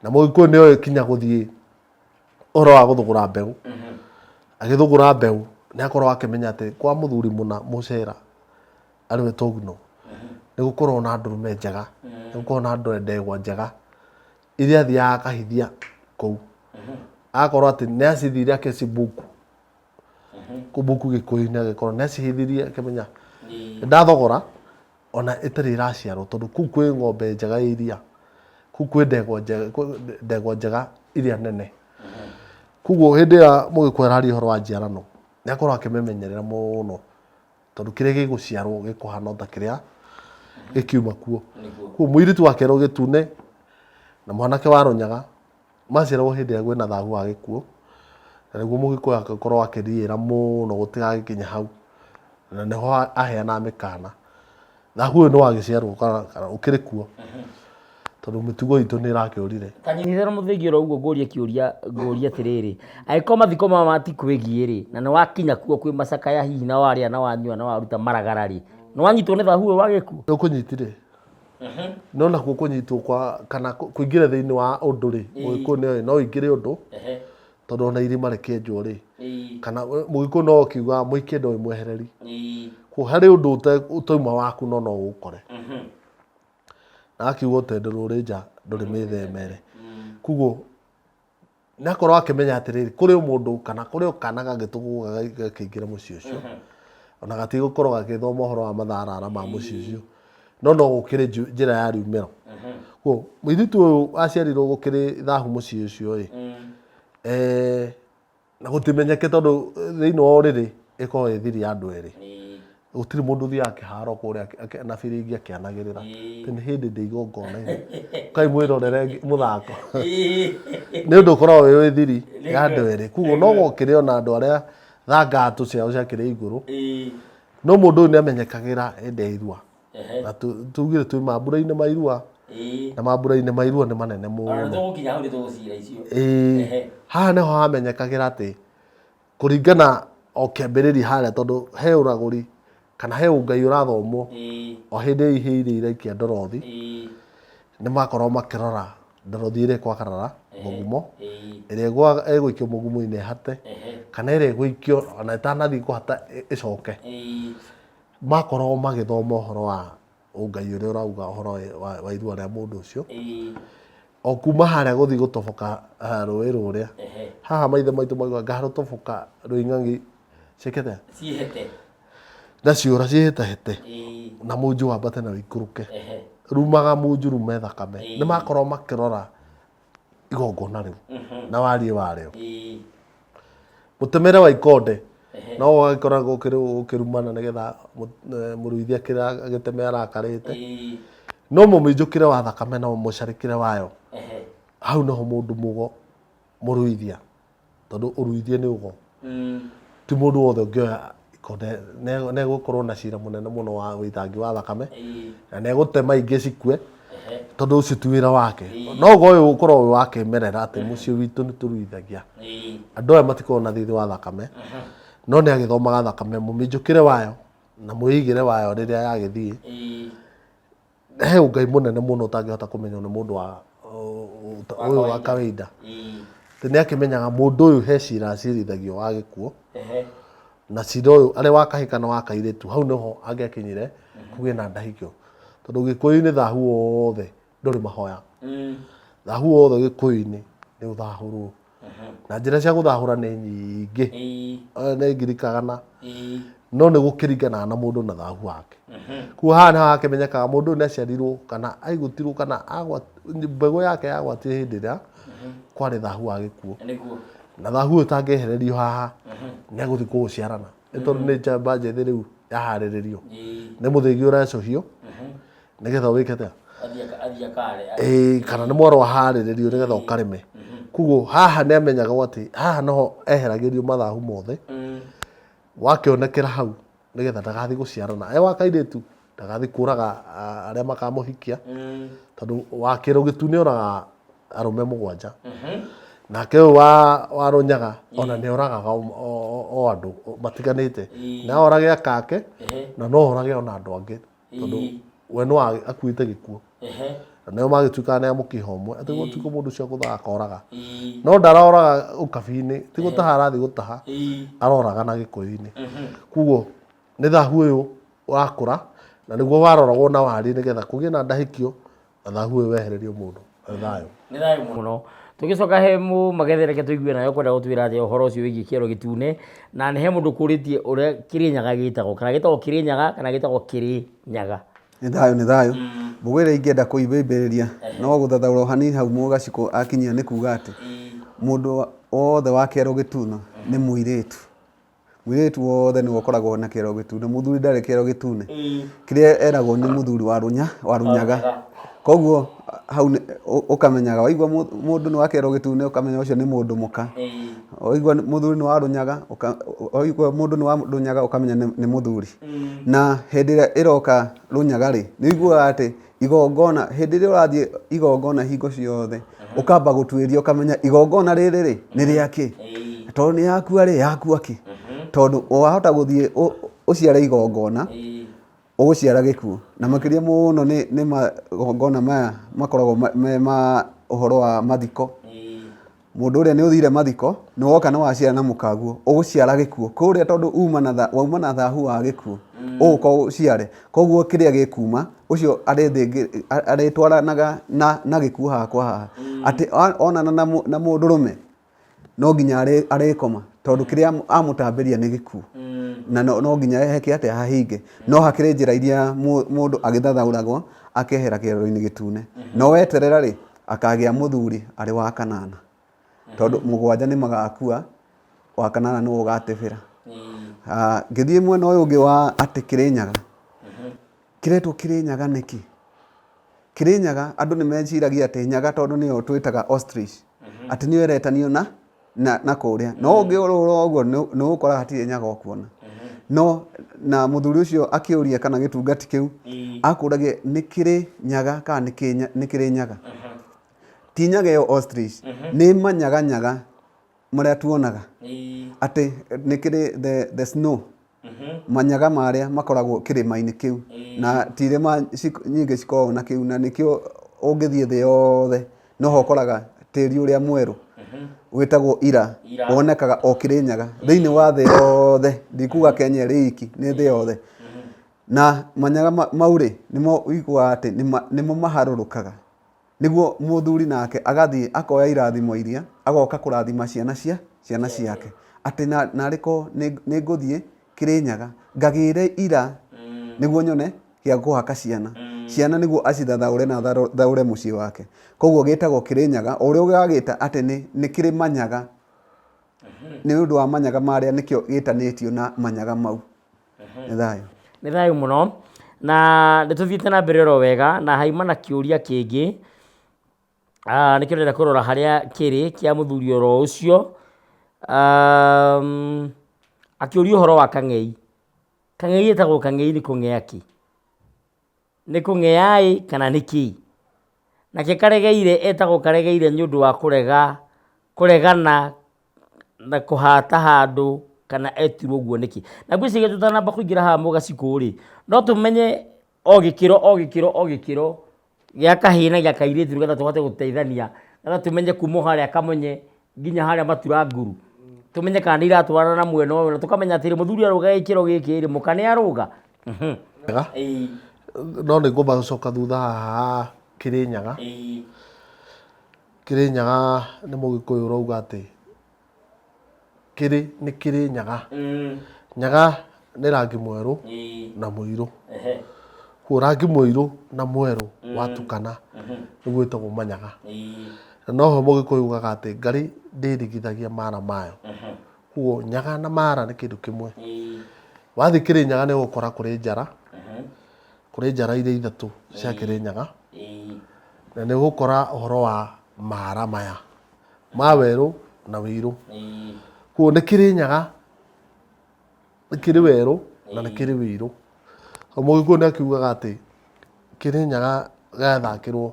Na Mũgĩkũyũ nĩ oĩ kinya gũthiĩ ũhoro wa gũthũgũra mbeũ. Agĩthũgũra mbeũ, nĩ akoragwo akĩmenya atĩ kwa mũthuri mũna mũcera, arĩwe Togno, nĩ gũkoragwo na ndũrũme njega, nĩ gũkoragwo na ndegwa njega, iria athiaga akahithia kũu. Agakorwo atĩ nĩ acithire akĩcibuku, kũbuku Gĩkũyũ-inĩ agĩkorwo nĩ acihithirie akĩmenya nĩ ndathogora ona ĩtarĩ ĩraciarwo tondũ kũu kwĩ ng'ombe njega ya iria, kũu kwĩ ndegwa njega, kwĩ ndegwa njega iria nene. Koguo hĩndĩ ĩrĩa Mũgĩkũyũ araria ũhoro wa njiarano, nĩ akoragwo akĩmĩmenyerera mũno tondũ kĩrĩa gĩgũciarwo gĩkũhana o ta kĩrĩa gĩkiuma kuo. Koguo mũirĩtu wa kĩero gĩtune na mwanake wa rũnyaga maciaragwo hĩndĩ ĩrĩa kwĩna thahu wa gĩkuũ, na nĩguo Mũgĩkũyũ agĩkorwo akĩriĩra mũno gũtigagĩkinye hau, na nĩho aheanaga mĩkana. Thahu ũyũ nĩ wagĩciarwo kana ũkĩrĩ kuo, tondũ mĩtugo itũ nĩ ĩrakĩũrire. Ta nyitĩrĩra mũthĩgi oro ũguo ngũrie kĩũria ngũrie atĩrĩrĩ, angĩkorwo mathiko maya matikwĩgiĩ rĩ, na nĩ wakinya kuo kwĩ macakaya hihi na warĩa na wanyua na waruta maragara rĩ, nĩ wanyitwo nĩ thahu ũyũ wa gĩkuũ? Nĩ ũkũnyitire? No nakuo kũnyitwo kwa kana kũingĩra thĩinĩ wa ũndũ rĩ, Mũgĩkũyũ nĩ oĩ no ũingĩre ũndũ, tondũ ona irima rĩkĩenjwo rĩ, kana Mũgĩkũyũ no akiuga mũikie ndoĩ mwehereri. Koguo harĩ ũndũ ũtauma waku no no ũũkore. Na akiuga ũtendero ũrĩ nja ndũrĩ mĩthemere. Koguo nĩ akorwo akĩmenya atĩrĩrĩ, kũrĩ o mũndũ kana kũrĩ o kana gangĩtũgũga gakĩingĩra mũciĩ ũcio. Ona gatigũkorwo gagĩthoma ũhoro wa matharara ma mũciĩ ũcio. No no gũkĩrĩ njĩra ya riumĩro. Koguo mũirĩtu ũyũ aciarirwo gũkĩrĩ thahu mũciĩ ũcio ĩ, na gũtimenyeke tondũ thĩinĩ wa ũrĩrĩ ĩkoragwo ĩ thiri ya andũ erĩ. Gũtirĩ mũndũ ũthiaga kĩharo kũrĩa na biringi akĩanagĩrĩra atĩ nĩ hĩndĩ ndĩ igongona-inĩ, ũkai mwĩrorere mũthako. Nĩ ũndũ ũkoragwo wĩ thiri ya andũ erĩ. Koguo no gũkĩrĩ ona andũ arĩa thangatũ ciao ciakĩrĩ igũrũ, no mũndũ ũyũ nĩ amenyekagĩra hĩndĩ ya irua. Na tugire twĩ mambura-inĩ ma irua, na mambura-inĩ ma irua nĩ manene mũno. Tũgũkinya hau nĩ tũgũcira icio. Ĩĩ, haha nĩho hamenyekagĩra atĩ kũringana o kĩambĩrĩria harĩa tondũ he ũragũri kana he ũngai ũrathomwo o hĩndĩ ĩyo ihĩĩ iria iraikia ndorothi nĩ makoragwo makĩrora ndorothi ĩrĩa ĩkwakarara mũgumo ĩrĩa ĩgũikio mũgumo-inĩ ĩhate kana ĩrĩa ĩgũikio ona ĩtanathiĩ kũhata ĩcoke. Makoragwo magĩthoma ũhoro wa ũngai ũrĩa ũrauga ũhoro wa irua rĩa mũndũ ũcio. O kuma harĩa gũthiĩ gũtoboka rũĩ rũrĩa. Haha maithe maitũ maugaga ngarũtoboka rwĩng'ang'i ciĩkĩte Ciĩhete. Na ciũra ciĩhetahete. Na munju wambate na ũikũrũke. Rumaga munju rume thakame. Nĩ makoragwo makĩrora igongona rĩu na wariĩ warĩo. Mũtemere wa ikonde no ũgagĩkoragwo ũkĩrumana nĩgetha mũruithi agĩteme arakarĩte. No mũminjũkĩre wa thakame na mũcarĩkĩre wayo, hau nĩho mũndũ mũgo mũruithia, tondũ ũruithie nĩ ũgo. Ti mũndũ wothe ũngĩoya ikonde, nĩ egũkorwo na cira mũnene mũno wa ũitangi wa thakame, na nĩ egũtema ingĩ cikue, tondũ ũcio ti wĩra wake. No ũgo ũyũ ũkoragwo wĩ wa kĩmerera atĩ mũciĩ witũ nĩ tũruithagia. Andũ aya matikoragwo na thirĩ wa thakame, no nĩ agĩthomaga thakame mũminjũkĩre wayo na mwĩigĩre wayo rĩrĩa yagĩthiĩ. He ũngai mũnene mũno ũtangĩhota kũmenywo nĩ mũndũ wa ũyũ wa kawaida. Atĩ nĩ akĩmenyaga mũndũ ũyũ he cira acirithagio wa gĩkuũ, na cira ũyũ arĩ wa kahĩĩ kana wa kairĩtu, hau nĩho angĩakinyire kũgĩe na ndahikio. Tondũ gĩkũyũ-inĩ thahu wothe ndũrĩ mahoya. Thahu wothe gĩkũyũ-inĩ nĩ ũthahũrwo. Na njĩra cia gũthahũra nĩ nyingĩ. Nĩ ngiri kagana. No nĩ gũkĩringanaga na mũndũ na thahu wake. Koguo haha nĩho hakĩmenyekaga mũndũ ũyũ nĩ aciarirwo kana aigutirwo kana mbegũ yake yagwatire hĩndĩ ĩrĩa kwarĩ thahu wa gĩkuũ. Na thahu ũyũ ũtangĩehererio haha nĩ egũthiĩ kũũciarana. Nĩ tondũ nĩ njamba njĩthĩ rĩu. Yaharĩrĩrio nĩ mũthĩgi ũrecũhio nĩgetha wĩke atĩa? Ĩĩ, kana nĩ mwaro waharĩrĩrio nĩgetha ũkarĩme. Koguo haha nĩ amenyagwo atĩ haha noho eheragĩrio mathahu mothe wakĩonekera hau nĩgetha ndagathiĩ gũciarana e wa kairĩtu, ndagathiĩ kũraga arĩa makamũhikia, tondũ wa kĩro gĩtune oragaga arũme mũgwanja, nake ũyũ wa rũnyaga ona nĩ oragaga o andũ matiganĩte, na orage akake na no orage ona andũ angĩ, tondũ we no akuĩte gĩkuũ. Na nĩo magĩtuĩkaga nĩ a mũkĩha ũmwe, atĩ gũtuĩka mũndũ ũcio agũthaga akoraga, no ndaroraga ũkabi-inĩ, ti gũtaha arathiĩ gũtaha, aroraga na gĩkũyũ-inĩ. Koguo nĩ thahu ũyũ wakũra na nĩguo waroragwo na wariĩ nĩgetha kũgĩe na ndahĩkio na thahu ũyũ wehererio mũndũ. Nĩ thayũ. Nĩ thayũ mũno. Tũgĩcoka he Mũmagethe, reke tũigue nawe ũkwenda gũtwĩra atĩa ũhoro ũcio wĩgiĩ kĩero gĩtune, na nĩ he mũndũ ũkũrĩtie ũrĩa Kĩrĩnyaga gĩtagwo, kana gĩtagwo Kĩrĩnyaga kana gĩtagwo Kĩrĩnyaga. Nĩ thayũ, nĩ thayũ. Mbũgũ ĩrĩa ingĩenda kũimbĩmbĩrĩria no gũthathaũra o hanini hau Mũgacikũ akinyia nĩ kuga atĩ mũndũ wothe wa kĩero gĩtune nĩ mũirĩtu. Mũirĩtu wothe nĩwe ũkoragwo na kĩero gĩtune, mũthuri ndarĩ kĩero gĩtune. Kĩrĩa eragwo nĩ mũthuri wa rũnya, wa rũnyaga. Koguo hau ũkamenyaga waigua mũndũ nĩ wa kĩero gĩtune ũkamenya ũcio nĩ mũndũ mũka. Waigua mũthuri nĩ wa rũnyaga, waigua mũndũ nĩ wa rũnyaga ũkamenya nĩ mũthuri. Na hĩndĩ ĩrĩa ĩroka rũnyaga rĩ, nĩ ũiguaga atĩ igongona, hĩndĩ ĩrĩa ũrathiĩ igongona hingo ciothe, ũkamba gũtuĩria ũkamenya igongona rĩrĩ rĩ, nĩ rĩa kĩ? Tondũ nĩ yakua rĩ, yakua kĩ? Tondũ wahota gũthiĩ ũciare igongona, ũgũciara gĩkuũ. Na makĩria mũno nĩ magongona maya makoragwo me ma ũhoro wa mathiko. Mũndũ ũrĩa nĩ ũthire mathiko, nĩ woka nĩ waciara na mũkaguo, ũgũciara gĩkuũ. Kũrĩa tondũ uma na wauma na thahu wa gĩkuũ, ũgũka ũciare. Koguo kĩrĩa gĩkuma, ũcio arĩtwaranaga na gĩkuũ haha kwa haha. Atĩ onana na mũndũrũme, no nginya arĩkoma, tondũ kĩrĩa amũtambĩria nĩ gĩkuũ. Na no nginya heke atĩa, hahinge. No hakĩrĩ njĩra iria mũndũ agĩthathaũragwo akehera kĩero-inĩ gĩtune. No weterera rĩ, akagĩa mũthuri arĩ wa kanana, tondũ mũgwanja nĩ magakua, wa kanana nĩwe ũgatebera. Ngĩthiĩ mwena ũyũ ũngĩ wa atĩ Kĩrĩnyaga, kĩretwo Kĩrĩnyaga nĩkĩ? Kĩrĩnyaga andũ nĩ meciragia atĩ nyaga tondũ nĩyo twĩtaga ostrich, atĩ nĩyo ĩretanio na kũrĩa. No ũngĩũrũra ũguo nĩ ũgũkora hatirĩ nyaga ũkuona. No na mũthuri ũcio akĩũria kana gĩtungati kĩu, akũragia nĩ kĩrĩ nyaga kana nĩ kĩrĩ nyaga. Ti nyaga ĩyo ostrich, nĩ manyaganyaga marĩa tuonaga atĩ nĩ kĩrĩ the snow, manyaga marĩa makoragwo kĩrĩma-inĩ kĩu, na ti irĩma nyingĩ cikoragwo na kĩu, na nĩkĩo ũngĩthiĩ thĩ yothe noho ũkoraga tĩri ũrĩa mwerũ wĩtagwo ira, wonekaga o Kĩrĩnyaga thĩinĩ wa thĩ yothe, ndikuga Kenya ĩrĩ iki, nĩ thĩ yothe. Na manyaga mau rĩ, nĩmo ũiguaga atĩ nĩmo maharũrũkaga, nĩguo mũthuri nake agathiĩ akoya irathimo iria, agoka kũrathima ciana cia ciana ciake, atĩ narĩ korwo nĩ ngũthiĩ Kĩrĩnyaga ngagĩre ira nĩguo nyone gĩa kũhaka ciana. Ciana nĩguo acithathaũre na athathaũre mũciĩ wake. Koguo gĩtagwo Kĩrĩnyaga, o ũrĩa ũgagĩta atĩ nĩ kĩrĩ manyaga, nĩ ũndũ wa manyaga marĩa nĩkĩo gĩtanĩtio na manyaga mau. Nĩ thayũ. Nĩ thayũ mũno, na nĩ tũthiĩte na mbere oro wega, na haima na kĩũria kĩngĩ, nĩkĩo ndĩrenda kũrora harĩa kĩrĩ kĩa mũthuri oro ũcio, akĩũria ũhoro wa kang'ei. Kang'ei getagwo kang'ei nĩ kũng'ea kĩ? Nĩ kũng'ea ĩ kana nĩ kĩ? Nake karegeire etagwo karegeire nĩ ũndũ wa kũrega kũregana na kũhata handũ kana etirwo ũguo nĩkĩ? Na ngwĩciria tũtanamba kũingĩra haha mũgacikũ rĩ, no tũmenye o gĩkĩro o gĩkĩro o gĩkĩro gĩa kahĩĩ na gĩa kairĩtu nĩgetha tũhote gũteithania, nĩgetha tũmenye kuma o harĩa kamonye nginya harĩa matura nguru, tũmenye kana nĩ iratwarana na mwena ũyũ na tũkamenya atĩrĩ, mũthuri arũga gĩkĩro gĩkĩ rĩ, mũka nĩ arũga. Wega. No nĩ ngwamba gũcoka thutha haha Kĩrĩnyaga. Kĩrĩnyaga nĩ mũgĩkũyũ ũrauga atĩ kĩrĩ nĩ kĩrĩ nyaga. Nyaga nĩ rangi mwerũ na mũirũ. Koguo rangi mũirũ na mwerũ watukana nĩguo wĩtagwo manyaga. Na noho mũgĩkũyũ ugaga atĩ ngarĩ ndĩrigithagia mara mayo. Koguo nyaga na mara nĩ kĩndũ kĩmwe. Wathiĩ Kĩrĩnyaga nĩ ũgũkora kũrĩ njara, kũrĩ njara iria ithatũ cia Kĩrĩnyaga, na nĩ ũgũkora ũhoro wa mara maya ma werũ na wĩirũ. Koguo nĩ Kĩrĩnyaga, nĩ kĩrĩ werũ na nĩ kĩrĩ wĩirũ. Mũgĩkũyũ nĩ akiugaga atĩ Kĩrĩnyaga gĩathakĩrwo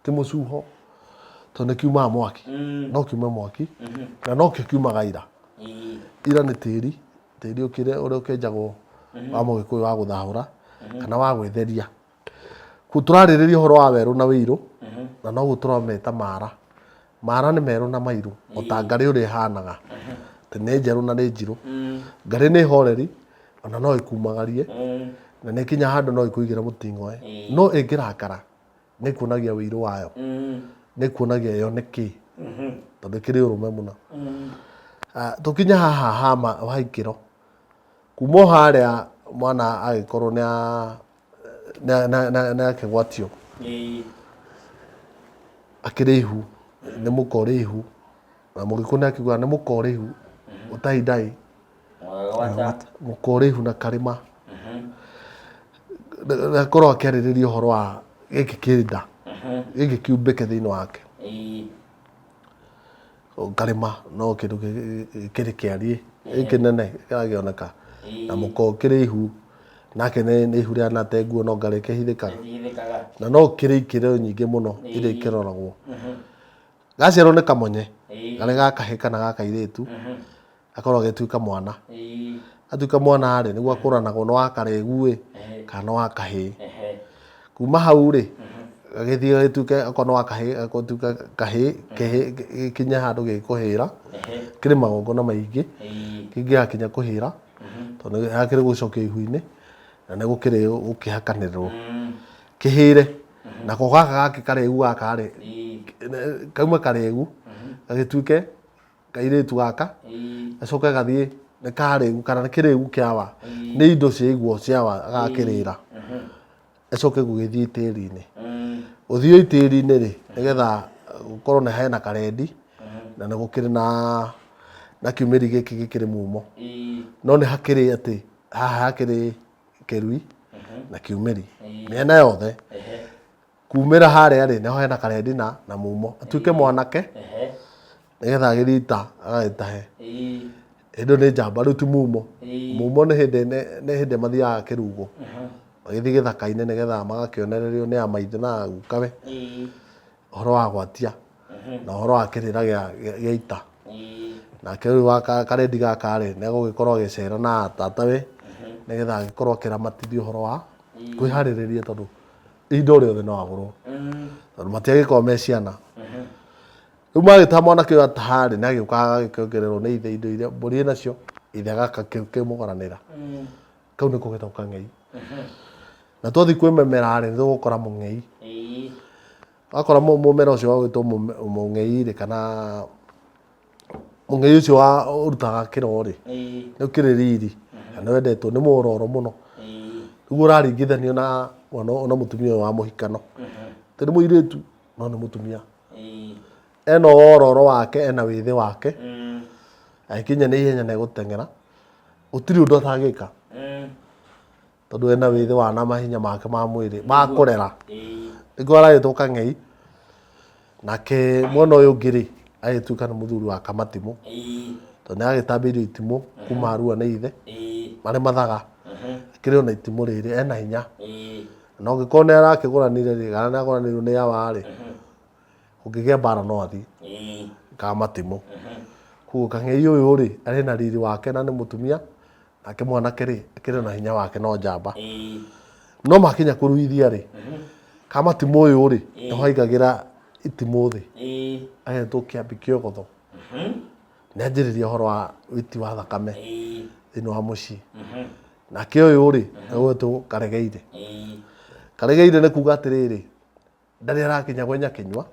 ti mũcuho tondũ nĩ kiumaga mwaki, no kiume mwaki na nokĩo kiumaga ira. Ira nĩ tĩri, tĩri ũkĩrĩ ũrĩa ũkĩenjagwo wa mũgĩkũyũ wa gũthahũra kana wa gwĩtheria. Koguo tũrarĩrĩria ũhoro wa werũ na wĩirũ na noguo tũrameta mara. Mara nĩ merũ na mairũ o ta ngarĩ ũrĩa ĩhanaga, atĩ nĩ njerũ na nĩ njirũ. Ngarĩ nĩ horeri ona no ĩkumagarie na nĩ ĩkinyaga handũ no ĩkũigĩre mũting'oe no ĩngĩrakara nĩ ĩkuonagia wĩirũ wayo, nĩ ĩkuonagia yo nĩ kĩ tondũ ĩkĩrĩ ũrũme mũno. Tũkinye haha ha ikĩro, kuma o harĩa mwana agĩkorwo nĩ akĩgwatio akĩrĩ ihu, nĩ mũka ũrĩ ihu, na mũgĩkũyũ nĩ akiugaga nĩ mũka ũrĩ ihu ũtarĩ ndaĩ. Mũka ũrĩ ihu na karĩma. Akorwo akĩarĩrĩria ũhoro wa gĩkĩ kĩ nda, gĩkĩ kĩumbĩke thĩinĩ wake. Karĩma no kĩndũ kĩrĩ kĩariĩ, kĩnene kĩrakĩoneka. Na mũka ũkĩrĩ ihu, nake nĩ ihu rĩhana nguo no anga rĩkĩhithĩkaga. Na no kĩrĩ ikĩro nyingĩ mũno iria ikĩroragwo. Gaciarwo nĩ kamonye, karĩ ga kahĩĩ kana ga kairĩtu. Akorwo agĩtuĩka mwana. Atuĩka mwana rĩ, nĩguo akũranagwo nĩ wa karegu ĩ, kana nĩ wa kahĩĩ. Kuma hau rĩ, gagĩthiĩ gagĩtuĩke okorwo nĩ wa kahĩĩ gagatuĩka kahĩĩ, kĩhĩĩ gĩkinye handũ gĩkũhĩra. Kĩrĩ magongona maingĩ, kĩngĩgakinya kũhĩra, tondũ hakĩrĩ gũcokio ihu-inĩ, na nĩ gũkĩrĩ gũkĩhakanĩrĩrwo. Kĩhĩre, nako gaka gangĩ karegu gaka rĩ, kaume karegu, gagĩtuĩke kairĩtu gaka gacoke gathiĩ nĩ karĩgu kana nĩ kĩrĩgu kĩa wa nĩ indo ciaigwo cia wa agakĩrĩra ĩcoke gũgĩthiĩ tĩri-inĩ gũthiĩ tĩri-inĩ rĩ nĩgetha gũkorwo na hena karendi na nĩ gũkĩrĩ na na kiumĩri gĩkĩ gĩkĩrĩ mumo no nĩ hakĩrĩ atĩ haha hakĩrĩ kĩrui na kiumĩri mĩena yothe Kumĩra harĩa rĩ, nĩho hena karendi na na mumo. Atuĩke mwanake, nĩgetha agĩthiĩ ita agagĩtahe. Hĩndĩ ĩyo nĩ njamba, rĩu ti mumo. Mumo nĩ hĩndĩ nĩ hĩndĩ mathiaga kĩrugo. Magĩthiĩ gĩthaka-inĩ nĩgetha magakĩonererio nĩ amaithe na agukawe ũhoro wa gwatia na ũhoro wa kĩrĩra gĩa ita. Nake ũyũ wa karendi gaka rĩ, nĩ egũgĩkorwo agĩcera na tatawe nĩgetha agĩkorwo akĩramatithio ũhoro wa kwĩharĩrĩria tondũ ihinda o rĩothe no agũrwo tondũ matiagĩkorwo me ciana rĩu magĩta mwanake ũyũ ataharĩ nĩ agĩũka agagĩkĩongererwo nĩ ithe indo iria mbũri ĩnacio ithe agakĩmũgũranĩra kau nĩko getagwo kang'ei na twathiĩ kwĩ mĩmera rĩ nĩ tũgũkora mũng'ei wakora mũmera ũcio wa gwĩtwo mũng'ei rĩ kana Mũng'ei ũcio wa ũrutaga kĩro rĩ, nĩ ũkĩrĩ riri na nĩ wendetwo nĩ mwororo mũno. Nĩguo ũraringithanio na mwana na mũtumia ũyũ wa mũhikano. Ti nĩ mũirĩtu no nĩ mũtumia. Ena wororo wake, ena wĩthĩ wake, agĩkinya nĩ ihenya nĩ egũteng'era, gũtirĩ ũndũ atangĩka. Tondũ ena wĩthĩ wa na mahinya make ma mwĩrĩ ma kũrera. Nĩkĩo aragĩtwo kang'ei. Nake mwena ũyũ ũngĩ rĩ, agĩtuĩka nĩ mũthuri wa Kamatimũ. Tondũ nĩ agĩtambĩirio itimũ kuma Arua nĩ ithe, marĩ mathaga. Akĩrĩ ona itimũ rĩrĩ, ena hinya. Na ũngĩkorwo nĩ arakĩgũranire rĩ, kana nĩ agũranĩirwo nĩ awa rĩ, kũngĩgĩa mbara no athiĩ. Kamatimũ. Koguo kang'ei ũyũ rĩ, arĩ na riri wake na nĩ mũtumia. Nake mwanake rĩ, akĩrĩ na hinya wake no njamba. No makinya kũruithia rĩ, kamatimũ ũyũ rĩ, nĩho aigagĩra itimũ thĩ. Agetwo kĩambi kĩogotho. Nĩ anjĩrĩria ũhoro wa wĩiti wa thakame thĩinĩ wa mũciĩ. Nake ũyũ rĩ, egwĩtwo karegeire. Karegeire nĩ kuga atĩrĩrĩ, ndarĩ arakinya kwenya kĩnyua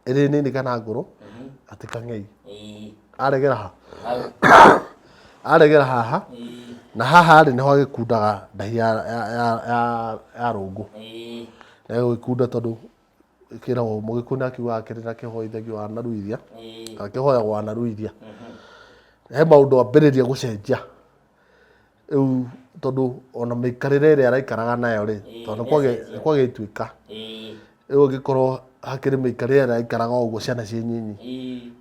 ĩrĩ nini kana ngũrũ atĩ kang'ei aregera ha aregera haha na haha rĩ nĩho agĩkundaga ndahi ya, ya, ya, ya, ya rũngũ na gũgĩkunda tondũ kĩragwo mũgĩkũyũ nĩ akiugaga kĩrĩra kĩhoithagio wanaruithia kana kĩhoyagwo wanaruithia he maũndũ ambĩrĩria gũcenjia. Rĩu tondũ ona mĩikarĩre ĩrĩa araikaraga nayo rĩ, tondũ nĩ kwagĩa ituĩka. Rĩu angĩkorwo hakĩrĩ mĩikarĩre ĩrĩa araikaraga o ũguo ciana ciĩ nyinyi,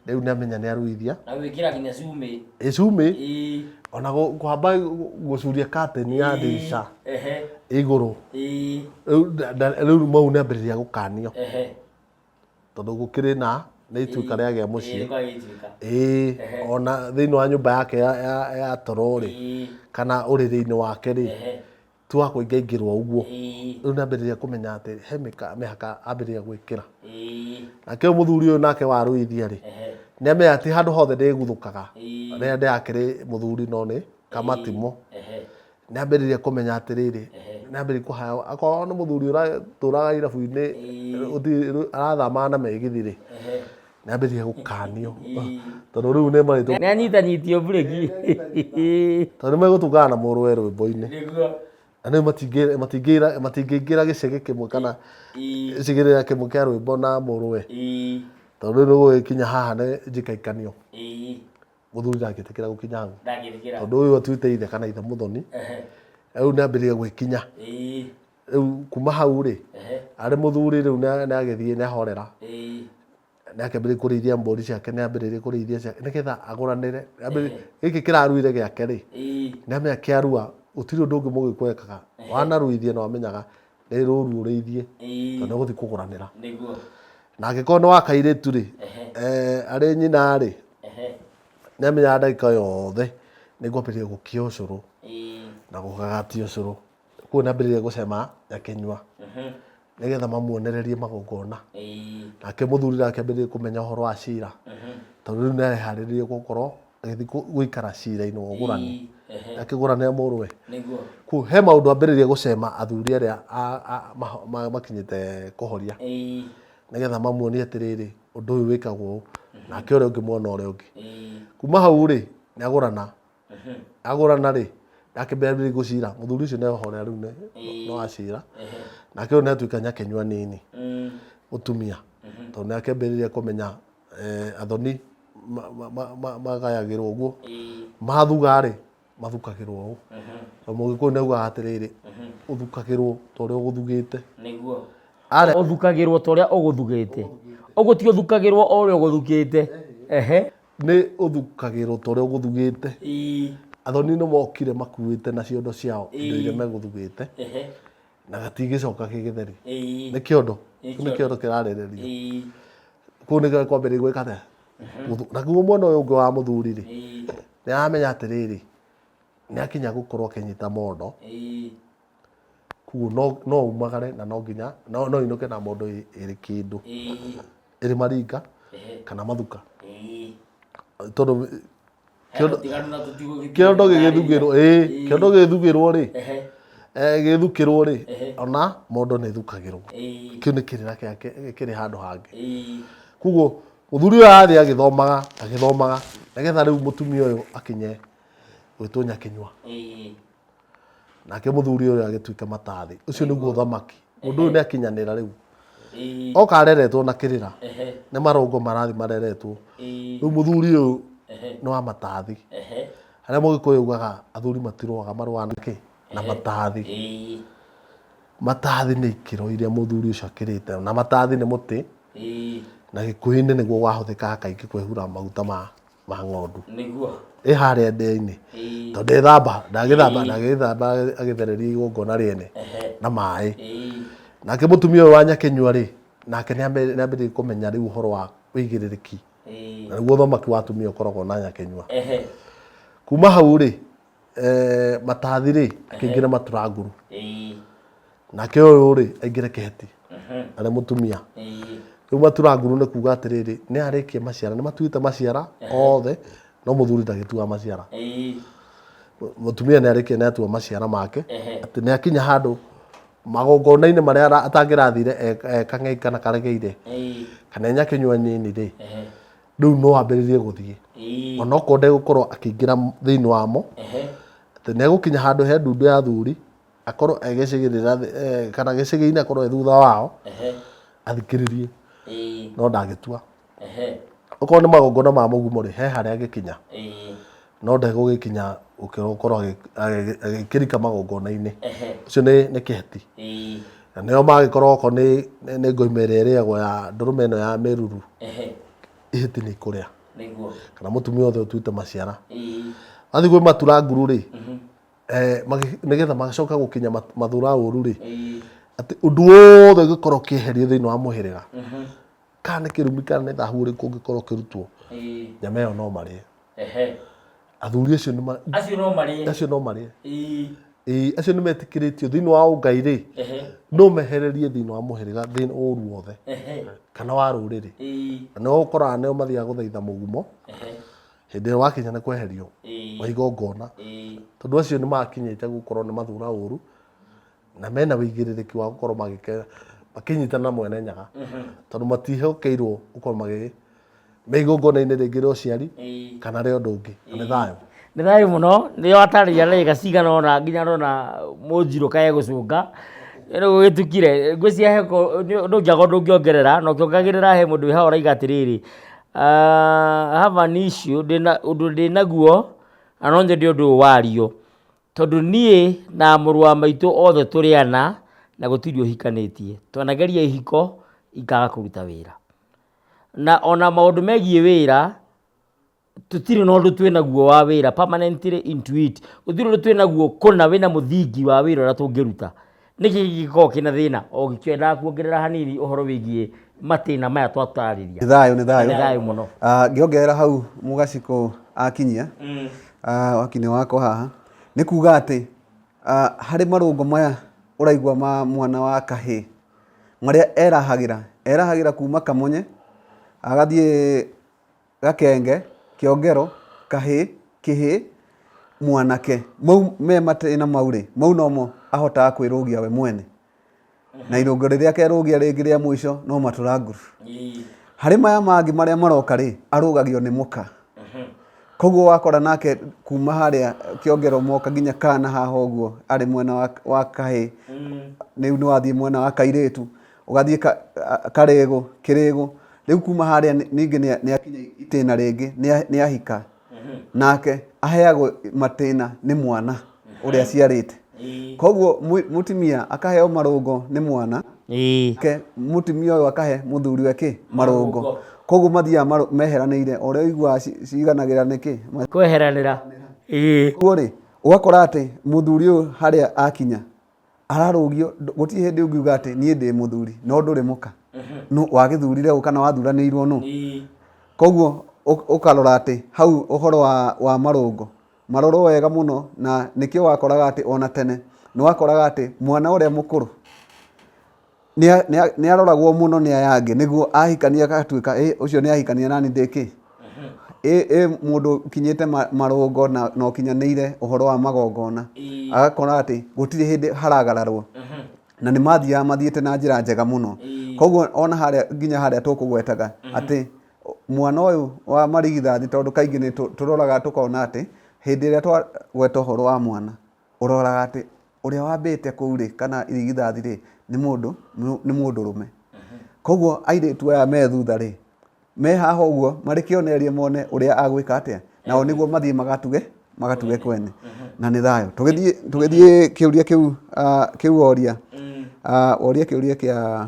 rĩu nĩ amenya nĩ aruithia. Na gwĩkĩra nginya cumbĩ. Ĩ cumbĩ, ona kũhamba gũcuria curtain ya ndirica igũrũ. Rĩu mau nĩ ambĩrĩria gũkanio. Tondũ gũkĩrĩ na nĩ ituĩka rĩagĩa mũciĩ. Ĩĩ, ona thĩinĩ wa nyũmba yake ya toro rĩ, kana ũrĩrĩ-inĩ wake rĩ, ti wa kũingaingĩrwo ũguo. Rĩu nĩ ambĩrĩria kũmenya atĩ he mĩhaka ambĩrĩria gwĩkĩra. Nake ũyũ mũthuri ũyũ nake wa rũithia rĩ, nĩ amenya ti handũ hothe ndĩguthũkaga. Rĩrĩa ndĩrakĩrĩ mũthuri no nĩ kamatimũ. Nĩ ambĩrĩria kũmenya atĩrĩrĩ, nĩ ambĩrĩria kũhaya, akorwo nĩ mũthuri ũratũraga irabu-inĩ, arathamaga na mĩgithi rĩ, nĩ ambĩrĩria gũkanio. Tondũ rĩu nĩ marĩtwo. Nĩ anyitanyitio mburĩki. Tondũ nĩ megũtungana na mũrũwe rwĩmbo-inĩ. Na rĩu matingĩingĩra gĩcegĩ kĩmwe kana gĩcigĩrĩra kĩmwe kĩa rwĩmbo na mũrũwe. Tondũ rĩu nĩ gũgĩkinya haha nĩ njikaikanio. Mũthuri ndangĩtĩkĩra gũkinya hau. Ndangĩtĩkĩra. Tondũ ũyũ atuĩte ithe kana ithe mũthoni. Rĩu nĩ ambĩrĩria gwĩkinya. Rĩu kuma hau rĩ, arĩ mũthuri rĩu nĩ agĩthiĩ nĩ ahorera. Nĩ akĩambĩrĩria kũrĩithia mbũri ciake, nĩ ambĩrĩirie kũrĩithia ciake nĩgetha agũranĩre. Gĩkĩ kĩraruire gĩake rĩ, nĩ amenya kĩarua gũtirĩ ũndũ ũngĩ mũgĩkũyũ ekaga. Wanaruithia nĩ wamenyaga nĩ rũru ũrĩithie, tondũ nĩ ũgũthiĩ kũgũranĩra. Na angĩkorwo nĩ wa kairĩtu rĩ, arĩ nyina rĩ, nĩ amenyaga ndagĩka yothe nĩ ngwambĩrĩria gũkia ũcũrũ na gũkagatia ũcũrũ. Koguo nĩ ambĩrĩria gũcema akĩnyua nĩgetha mamuonererie magongona. Nake mũthuri nake ambĩrĩrie kũmenya ũhoro wa cira, tondũ rĩu nĩ areharĩrĩria gũkorwo agĩthiĩ gũikara cira-inĩ wa ũgũrani, akĩgũranĩra mũrũwe. Koguo he maũndũ ambĩrĩria gũcema athuri arĩa makinyĩte kũhoria, nĩgetha mamuonie atĩrĩrĩ, ũndũ ũyũ wĩkagwo ũũ, nake ũrĩa ũngĩ mwena ũrĩa ũngĩ. Kuma hau rĩ, nĩ agũrana. Agũrana rĩ, akĩambĩrĩria gũcira, mũthuri ũcio nĩ ahorera rĩu no acira, nake ũyũ nĩ atuĩka nyakĩnyua nini, mũtumia, tondũ nĩ akĩambĩrĩria kũmenya athoni magayagĩrwo ũguo, mathuga rĩ, mathukagĩrwo ũũ. Na mũgĩkũyũ nĩ augaga atĩrĩrĩ, ũthukagĩrwo ta ũrĩa ũgũthugĩte. Nĩguo. Ũthukagĩrwo ta ũrĩa ũgũthugĩte. Ũguo ti ũthukagĩrwo o ũrĩa ũgũthukĩte. Ehe. Nĩ ũthukagĩrwo ta ũrĩa ũgũthugĩte. Athoni nĩ mokire makuĩte na ciondo ciao indo iria megũthugĩte. Na gatingĩcoka gĩ gĩtheri. Nĩ kĩondo. Kĩu nĩ kĩondo kĩrarĩrĩrio. Kũu nĩkĩo kwambĩrĩria gwĩka atĩa? Naguo mwena ũyũ ũngĩ wa mũthuri rĩ, nĩ aramenya atĩrĩrĩ, nĩ akinya gũkorwo akĩnyita mondo. Koguo no umagare na no nginya no inũke na mondo ĩrĩ kĩndũ. Ĩrĩ maringa kana mathuka. Tondũ kĩondo gĩgĩthugĩrwo, ĩĩ, kĩondo gĩgĩthugĩrwo rĩ, gĩthukĩrwo rĩ, ona mondo nĩ ĩthukagĩrwo. Kĩu nĩ kĩrĩra gĩake kĩrĩ handũ hangĩ. Koguo mũthuri ũyũ arathiĩ agĩthomaga, agĩthomaga, nĩgetha rĩu mũtumia ũyũ akinye gwĩtwo nyakĩnyua. Nake mũthuri ũyũ agĩtuĩka matathĩ. Ũcio nĩguo ũthamaki. Mũndũ ũyũ nĩ akinyanĩra rĩu. Oka areretwo na kĩrĩra. Nĩ marũngo marathiĩ mareretwo. Rĩu mũthuri ũyũ nĩ wa matathi. Harĩa mũgĩkũyũ augaga athuri matirũaga marũaga na kĩ? Na matathi. Matathi nĩ ikĩro iria mũthuri ũcio akĩrĩte. Na matathi nĩ mũtĩ. Na gĩkũyũ-inĩ nĩguo wahũthĩkaga kaingĩ kwĩhura maguta ma ng'ondu. Ĩ harĩa ndĩa-inĩ. Tondũ ndethamba, ndagĩthamba, ndagĩthamba agĩthereria igongona rĩene na maĩ. Nake mũtumia ũyũ wa nyakĩnyua rĩ, nake nĩ ambĩrĩirie kũmenya rĩu ũhoro wa ũigĩrĩrĩki. Na nĩguo ũthamaki wa atumia ũkoragwo na nyakĩnyua. Kuma hau rĩ, matathi rĩ, akĩingĩra maturanguru. Nake ũyũ rĩ, aingĩre kĩheti, arĩ mũtumia. Rĩu maturanguru nĩ kuga atĩrĩrĩ, nĩ arĩkia maciara, nĩ matuĩte maciara othe, no mũthuri ndagĩtuaga maciara. Mũtumia nĩ arĩkia nĩ atua maciara make, atĩ nĩ akinya handũ magongona-inĩ marĩa atangĩrathire e kang'ei kana karegeire, kana e nyakĩnyua nini rĩ, rĩu no ambĩrĩrie gũthiĩ. Onokorwo ndegũkorwo akĩingĩra thĩinĩ wamo, atĩ nĩ egũkinya handũ he ndundu ya athuri, akorwo e gĩcigĩrĩra kana gĩcĩgĩ-inĩ akorwo e thutha wao, athikĩrĩrie, no ndangĩtua. Okorwo nĩ magongona ma mũgumo rĩ, he harĩa angĩkinya, no ndegũgĩkinya Gũkĩra gũkorwo agĩkĩrika magongona-inĩ. Ũcio nĩ kĩheti. Na nĩo magĩkorwo okorwo nĩ ngoima ĩrĩa ĩrĩagwo ya ndũrũme ĩno ya mĩruru, ihĩti nĩ ikũrĩa. Kana mũtumia wothe ũtuĩte maciara. Wathiĩ kwĩ matura nguru rĩ, nĩgetha magacoka gũkinya mathura ũru rĩ, atĩ ũndũ wothe ũngĩkorwo ũkĩeherio thĩinĩ wa mũhĩrĩga, kana nĩ kĩrumi kana nĩ thahu ũrĩkũ ũngĩkorwo ũkĩrutwo, nyama ĩyo no marĩe. Athuri acio nĩ Acio no marĩe. Acio no marĩe. Ĩĩ, acio nĩ metĩkĩrĩtio thĩinĩ wa ũngai rĩ, no mehererie thĩinĩ wa mũhĩrĩga thĩinĩ ũru wothe kana wa rũrĩrĩ. Na nĩo ũkoraga nĩo mathiaga gũthaitha mũgumo hĩndĩ ĩrĩa wakinya nĩ kweherio wa igongona, tondũ acio nĩ makinyĩte gũkorwo nĩ mathura ũru na mena wĩigĩrĩrĩki wa gũkorwo makĩnyitana na Mwene Nyaga, tondũ matihokeirwo gũkorwo magĩ me igongona-inĩ rĩngĩ rĩa ũciari kana rĩa ũndũ ũngĩ. Na nĩ thayũ. Nĩ thayũ mũno. Nĩ watarĩria ndagĩka cigana ũna nginya ndona mũnjirũ kae gũcũnga. Rĩu gũgĩtukire ngwĩciria he ndũngĩaga ũndũ ũngĩongerera, na ũkĩongagĩrĩra he mũndũ wĩ haha ũraiga atĩrĩrĩ, I have an issue, ndĩna ũndũ ndĩnaguo na no nyende ũndũ ũyũ wario. Tondũ niĩ na mũrũ wa maitũ othe tũrĩ ana na gũtirĩ ũhikanĩtie. Twanageria ihiko ikaga kũruta wĩra. Na ona maũndũ megiĩ wĩra, tũtirĩ na ũndũ twĩnaguo wa wĩra permanently into it. Gũtirĩ ũndũ twĩnaguo kũna wĩna mũthingi wa wĩra ũrĩa tũngĩruta. Nĩkĩ gĩkoragwo kĩna thĩna? O ngĩkĩendaga kuongerera hanini ũhoro wĩgiĩ matĩna maya twatarĩria. Nĩ thayũ, nĩ thayũ. Nĩ thayũ mũno. Ngĩongerera hau Mũgacikũ akinyia, wakinya wakwa haha, nĩ kuga atĩ harĩ marũngo maya ũraigua ma mwana wa kahĩĩ, marĩa erahagĩra, erahagĩra kuma Kamunye, agathiĩ Gakenge, Kĩongero, kahĩĩ, kĩhĩĩ, mwanake. Mau me matĩna mau rĩ, mau nomo ahotaga kwĩrũgia we mwene. Na irũngo rĩrĩa akerũgia rĩngĩ rĩa mũico no matũra nguru. Harĩ maya mangĩ marĩa maroka rĩ, arũgagio nĩ mũka. Koguo wakora nake kuma harĩa Kĩongero moka nginya kana haha ũguo arĩ mwena wa kahĩĩ, rĩu nĩ wathiĩ mwena wa kairĩtu, ũgathiĩ Karĩgũ, Kĩrĩgũ, rĩu kuma harĩa ningĩ nĩ akinya itĩna rĩngĩ, nĩ ahika. Nake aheagwo matĩna nĩ mwana ũrĩa aciarĩte. Koguo mũtumia akaheo marũngo nĩ mwana, ke mũtumia ũyũ akahe mũthuriwe kĩ? Marũngo. Koguo mathiaga meheranĩire, o ũrĩa ũiguaga ciganagĩra nĩkĩ? Kweheranĩra. Koguo rĩ, ũgakora atĩ mũthuri ũyũ harĩa akinya, ararũgio, gũtirĩ hĩndĩ ũngiuga atĩ niĩ ndĩ mũthuri no ndũrĩ mũka. Nũ wagĩthurire ũ kana wathuranĩirwo nũ? Koguo ũkarora atĩ hau ũhoro wa marũngo marorwo wega mũno, na nĩkĩo wakoraga atĩ ona tene nĩ wakoraga atĩ mwana ũrĩa mũkũrũ nĩ aroragwo mũno nĩ aya angĩ, nĩguo ahikania agatuĩka ĩ ũcio nĩ ahikania nani ndĩ kĩ. Ĩ mũndũ ũkinyĩte marũngo na ũkinyanĩire ũhoro wa magongona, agakora atĩ gũtirĩ hĩndĩ haragararwo. Na nĩ mathiaga mathiĩte na njĩra njega mũno. Koguo ona harĩa nginya harĩa tũkũgwetaga atĩ mwana ũyũ wa marigithathi, tondũ kaingĩ nĩ tũroraga tũkona atĩ hĩndĩ ĩrĩa twagweta ũhoro wa mwana, ũroraga atĩ ũrĩa wambĩte kũu rĩ, kana irigithathi rĩ, nĩ mũndũ, nĩ mũndũrũme. Koguo airĩtu aya me thutha rĩ, me haha ũguo marĩ kĩonereria mone ũrĩa agwĩka atĩa, nao nĩguo mathiĩ magatuge, magatuge kwene. Na nĩ thayũ. Tũgĩthiĩ, tũgĩthiĩ kĩũria kĩu, kĩu woria, woria kĩũria kĩa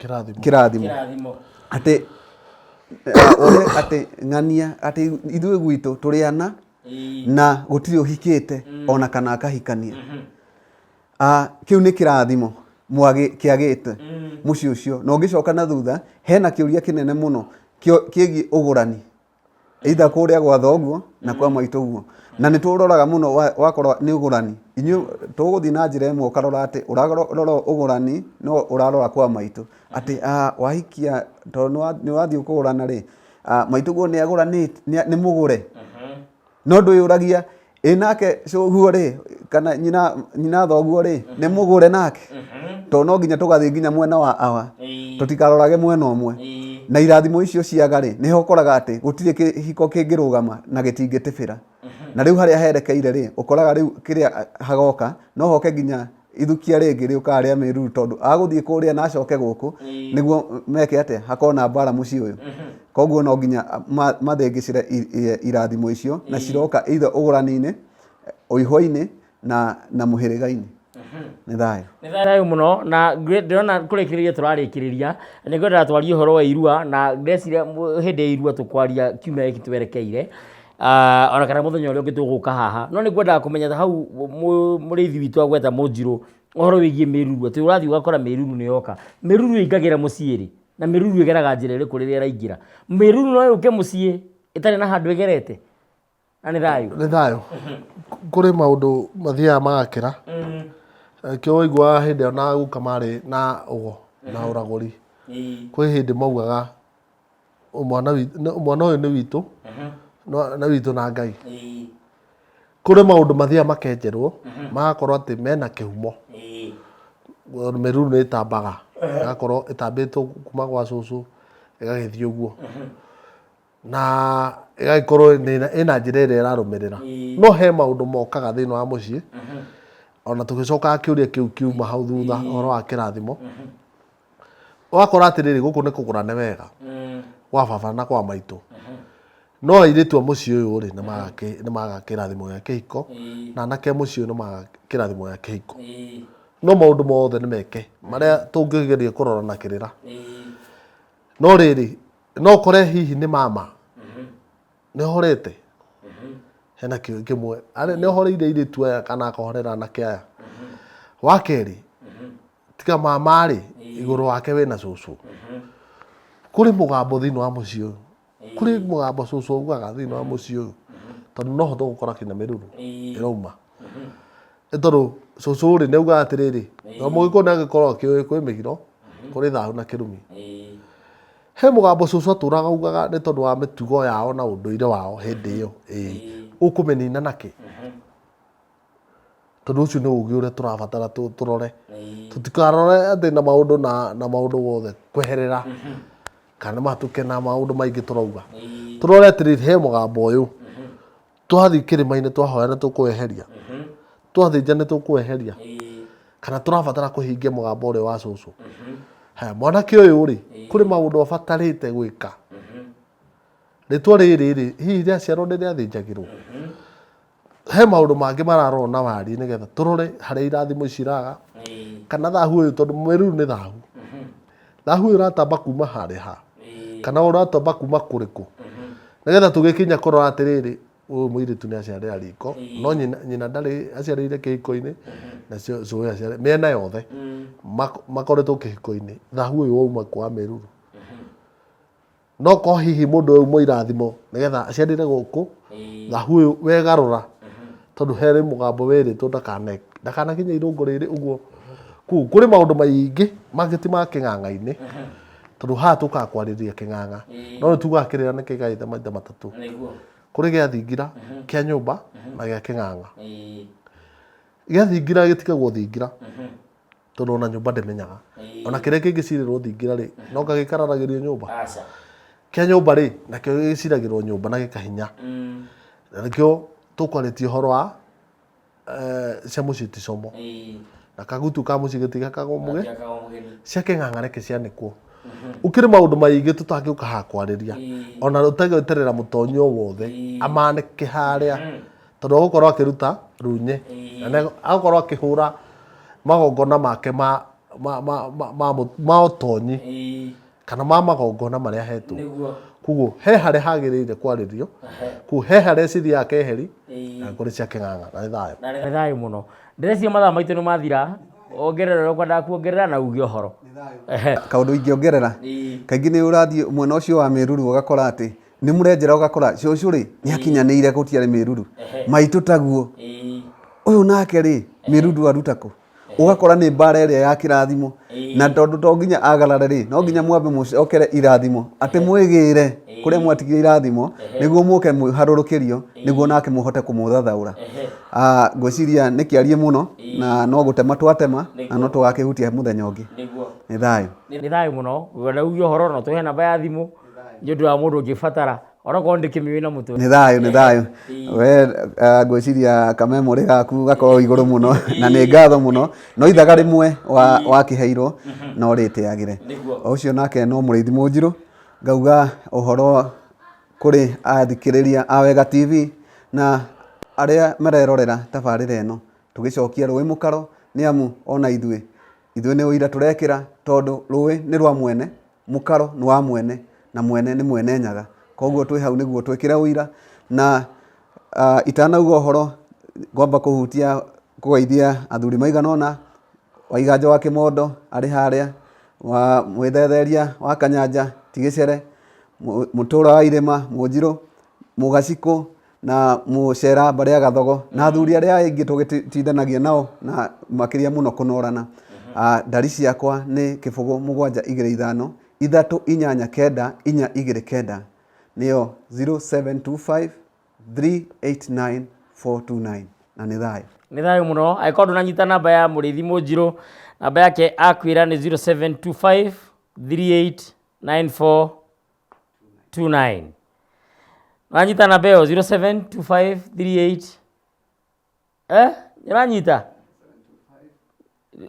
Kĩrathimo. Kĩrathimo. Kĩrathimo. Atĩ, ũrĩa atĩ ng'ania, atĩ ithuĩ gwitũ tũrĩ ana na gũtirĩ ũhikĩte ona kana akahikania. Kĩu nĩ kĩrathimo kĩagĩte mũciĩ ũcio. Na ũngĩcoka na thutha, hena kĩũria kĩnene mũno kĩgiĩ ũgũrani. Either kũrĩa gwa thoguo na kwa maitũ ũguo. Na nĩ tũroraga mũno wakorwo nĩ ũgũrani. Inyuĩ tũgũthiĩ na njĩra ĩmwe ũkarora atĩ ũrarora ũgũrani no ũrarora kwa maitũ. Atĩ wahikia tondũ nĩ wathiĩ kũgũrana rĩ, maitũguo nĩ agũranĩte, nĩ mũgũre. No ndwĩyũragia ĩ nake cũguo rĩ, kana nyina thoguo rĩ, nĩ mũgũre nake? Tondũ no nginya tũgathiĩ nginya mwena wa awa, tũtikarorage mwena ũmwe. Na irathimo icio ciaga rĩ, nĩho ũkoraga atĩ gũtirĩ kĩhiko kĩngĩrũgama na gĩtingĩtĩbĩra. Na rĩu harĩa herekeire rĩ, ũkoraga rĩu kĩrĩa hagoka, no hoke nginya ithukia rĩngĩ rĩũkaga rĩa mĩruru, tondũ agũthiĩ kũrĩa na acoke gũkũ, nĩguo meke atĩa, hakorwo na mbara mũciĩ ũyũ. Koguo no nginya mathĩngĩcĩre irathimo icio, na ciroka either ũgũrani-inĩ Ũihwa-inĩ na na mũhĩrĩga-inĩ. Nĩ thayũ. Nĩ thayũ mũno na ndĩrona kũrĩkĩrĩria tũrarĩkĩrĩria nĩ ngwendaga twarie ũhoro wa irua na ndeciria hĩndĩ ya irua tũkwaria kiumia gĩkĩ twerekeire. Ah, ona kana mũthenya ũrĩa ũngĩ tũgũka haha no nĩ ngwendaga kũmenya ta hau mũrĩithi witũ agweta mũnjirũ ũhoro wĩgiĩ mĩruru atĩ ũrathiĩ ũgakora mĩruru nĩ yoka. Mĩruru ĩingagĩra mũciĩ rĩ? Na mĩruru ĩgeraga njĩra ĩrĩkũ rĩrĩa ĩraingĩra? Mĩruru no yũke mũciĩ ĩtarĩ na handũ ĩgerete? Na nĩ thayũ. Nĩ thayũ. Kũrĩ maũndũ mathiaga magakĩra. Kĩo waiguaga hĩndĩ ĩyo na guka marĩ na ũgo na ũragũri. Kwĩ hĩndĩ maugaga mwana mwana ũyũ nĩ witũ, nĩ witũ na Ngai. Kũrĩ maũndũ mathiaga makenjerwo, magakorwo atĩ mena kĩhumo. Mĩruru nĩ ĩtambaga, ĩgakorwo ĩtambĩtwo kuma gwa cũcũ ĩgagĩthiĩ ũguo. Na ĩgagĩkorwo ĩna njĩra ĩrĩa ĩrarũmĩrĩra. No he maũndũ mokaga thĩinĩ wa mũciĩ, ona tũgĩcokaga kĩũria kĩu kiuma hau thutha ũhoro wa kĩrathimo. Ũgakora atĩrĩrĩ gũkũ nĩ kũgũrane wega gwa baba na kwa maitũ. No airĩtu a mũciĩ ũyũ rĩ nĩ maga kĩrathimo gĩa kĩhiko na anake a mũciĩ ũyũ nĩ maga kĩrathimo gĩa kĩhiko. No maũndũ mothe nĩ meke marĩa tũngĩgeria kũrora na kĩrĩra. No rĩrĩ no ũkore hihi nĩ mama nĩ ohorete hena kĩo kĩmwe nĩ ohoreire airĩtu aya kana akahorera anake aya. Wa kerĩ tiga mama rĩ igũrũ wake wĩna cũcũ. Kũrĩ mũgambo thĩinĩ wa mũciĩ ũyũ, kũrĩ mũgambo cũcũ augaga thĩinĩ wa mũciĩ ũyũ tondũ no hote gũkora kinya mĩruru ĩrauma. Nĩ tondũ cũcũ rĩ nĩ augaga atĩrĩrĩ, na mũgĩkũyũ nĩ agĩkoragwo akĩũĩ kwĩ mĩgiro, kũrĩ thahu na kĩrumi. He mũgambo cũcũ atũraga augaga nĩ tondũ wa mĩtugo yao na ũndũire wao hĩndĩ ĩyo, ĩĩ ũkũmĩnina nakĩ? Tondũ ũcio nĩ ũgĩ ũrĩa tũrabatara tũrore. Tũtikarore atĩ na maũndũ na na maũndũ wothe kweherera kana matũke na maũndũ maingĩ tũrauga. Tũrore atĩrĩrĩ he mũgambo ũyũ, twathiĩ kĩrĩma-inĩ twahoya nĩ tũkũweheria, twathĩnja nĩ tũkũweheria, kana tũrabatara kũhingia mũgambo ũrĩa wa cũcũ. Haya, mwanake ũyũ rĩ, kũrĩ maũndũ abatarĩte gwĩka. Rĩtwa rĩrĩ rĩ, hihi rĩaciarwo nĩ rĩathĩnjagĩrwo? He maũndũ mangĩ mararorwo na wariĩ nĩgetha tũrore harĩa irathimo ici iraga kana thahu ũyũ tondũ mwĩruru nĩ thahu. Thahu ũyũ ũratamba kuma harĩa ha kana ũratamba kuma kũrĩkũ nĩgetha tũgĩkinya kũrora atĩrĩrĩ ũyũ mũirĩtu nĩ aciarĩra riko no nyina, nyina ndarĩ aciarĩire kĩhiko-inĩ na cũwe aciarĩ mĩena yothe makoretwo kĩhiko-inĩ thahu ũyũ wauma kwa mĩruru. No korwo hihi mũndũ ũyũ auma irathimo nĩgetha aciarĩre gũkũ, thahu ũyũ wegarũra, tondũ harĩ mũgambo werĩtwo ndakanakinye irũngo rĩrĩ ũguo. Koguo kũrĩ maũndũ maingĩ mangĩ ti ma kĩng'ang'a-inĩ, tondũ haha tũkaga kwarĩrĩria kĩng'ang'a, no nĩ tugaga kĩrĩra nĩ kĩgaĩte maita matatũ. Kũrĩ gĩa thingira, kĩa nyũmba na gĩa kĩng'ang'a. Gĩa thingira gĩtigagwo thingira. Tondũ ona nyũmba ndĩmenyaga. Ona kĩrĩa kĩngĩcirĩrwo thingira rĩ, no anga gĩkararagĩrio nyũmba. Aca. Kĩa nyũmba rĩ, nakĩo gĩciragĩrwo nyũmba na gĩkahinya. Na nĩkĩo tũkwarĩtie ũhoro wa cia mũciĩ ti como. Na kagutu ka mũciĩ gĩtigakagwo mũgeni. Cia kĩng'ang'a reke cianĩkwo. Gũkĩrĩ maũndũ maingĩ tũtangĩũka haha kwarĩria. Ona ũtagweterera mũtonyi o wothe amanĩke harĩa. Tondũ agũkorwo akĩruta runye. Na nĩ agũkorwo akĩhũra magongona make ma ma ma ma ma ma ũtonyi kana ma magongona marĩa ahetwo. Koguo he harĩa hagĩrĩire kwarĩrio, koguo he harĩa cithiaga keheri na kũrĩ cia kĩng'ang'a na nĩ thayũ. Na nĩ thayũ mũno. Ndĩreciria mathaa maitũ nĩ mathira, ongerera ũrĩa ũkwendaga kuongerera na uge ũhoro. Kaũndũ ingĩongerera, kaingĩ nĩ ũrathiĩ mwena ũcio wa mĩruru ũgakora atĩ nĩ mũrenjera ũgakora cũcũ rĩ nĩ akinyanĩire gũtiarĩ mĩruru, maitũ taguo, ũyũ nake rĩ mĩruru aruta kũ? Ũgakora nĩ mbara ĩrĩa ya kĩrathimo, na tondũ to nginya agarare rĩ, no nginya mwambe mũcokere irathimo, atĩ mwĩgĩre kũrĩa mwatigire irathimo, nĩguo mũke mũharũrũkĩrio, nĩguo nake mũhote kũmũthathaũra. Ah, ngwĩciria nĩ kĩariĩ mũno, na no gũtema twatema, na no tũgakĩhutia mũthenya ũngĩ. Nĩ thayũ. Nĩ thayũ mũno, wenda uge ũhoro no tũhe namba ya thimũ, nĩ ũndũ wa mũndũ ũngĩbatara onokorwo ndĩkĩmĩũĩ na mũtwe. Nĩ thayũ, nĩ thayũ. We ngwĩciria kamemorĩ gaku gakoragwo igũrũ mũno na nĩ ngatho mũno no ithaga rĩmwe wakĩheirwo no rĩtĩagĩre. O ũcio nake no mũrĩithi mũnjirũ ngauga ũhoro kũrĩ athikĩrĩria a Wega TV na Arĩa marerorera tabarĩra ĩno, tũgĩcokia rũĩ mũkaro, nĩ amu ona ithuĩ, ithuĩ nĩ ũira tũrekĩra, tondũ rũĩ nĩ rwa mwene, mũkaro nĩ wa mwene, na mwene nĩ mwene nyaga. Koguo twĩ hau nĩguo twĩkĩre ũira, na itanauga ũhoro ngwamba kũhutia kũgeithia athuri maigana ũna, Waiganjo wa Kĩmondo arĩ harĩa, wa Mwĩthetheria wa Kanyanja ti gĩcere, Mũtũra wa Irĩma Mũnjirũ, Mũgacikũ na Mũcera mbarĩ ya Gathogo na athuri arĩa aingĩ tũgĩtindanagia nao na makĩria mũno kũnorana. Ndari ciakwa nĩ kĩbũgũ mũgwanja igĩrĩ ithano, ithatũ inyanya kenda, inya igĩrĩ kenda, nĩyo 0725 389 429 na nĩ thayũ. Nĩ thayũ mũno. Angĩkorwo ndũnanyita namba ya Mũrĩithi Mũnjirũ, namba yake akwĩra nĩ 0725 3894 29. Ũranyita namba ĩyo 072538 eh ũranyita?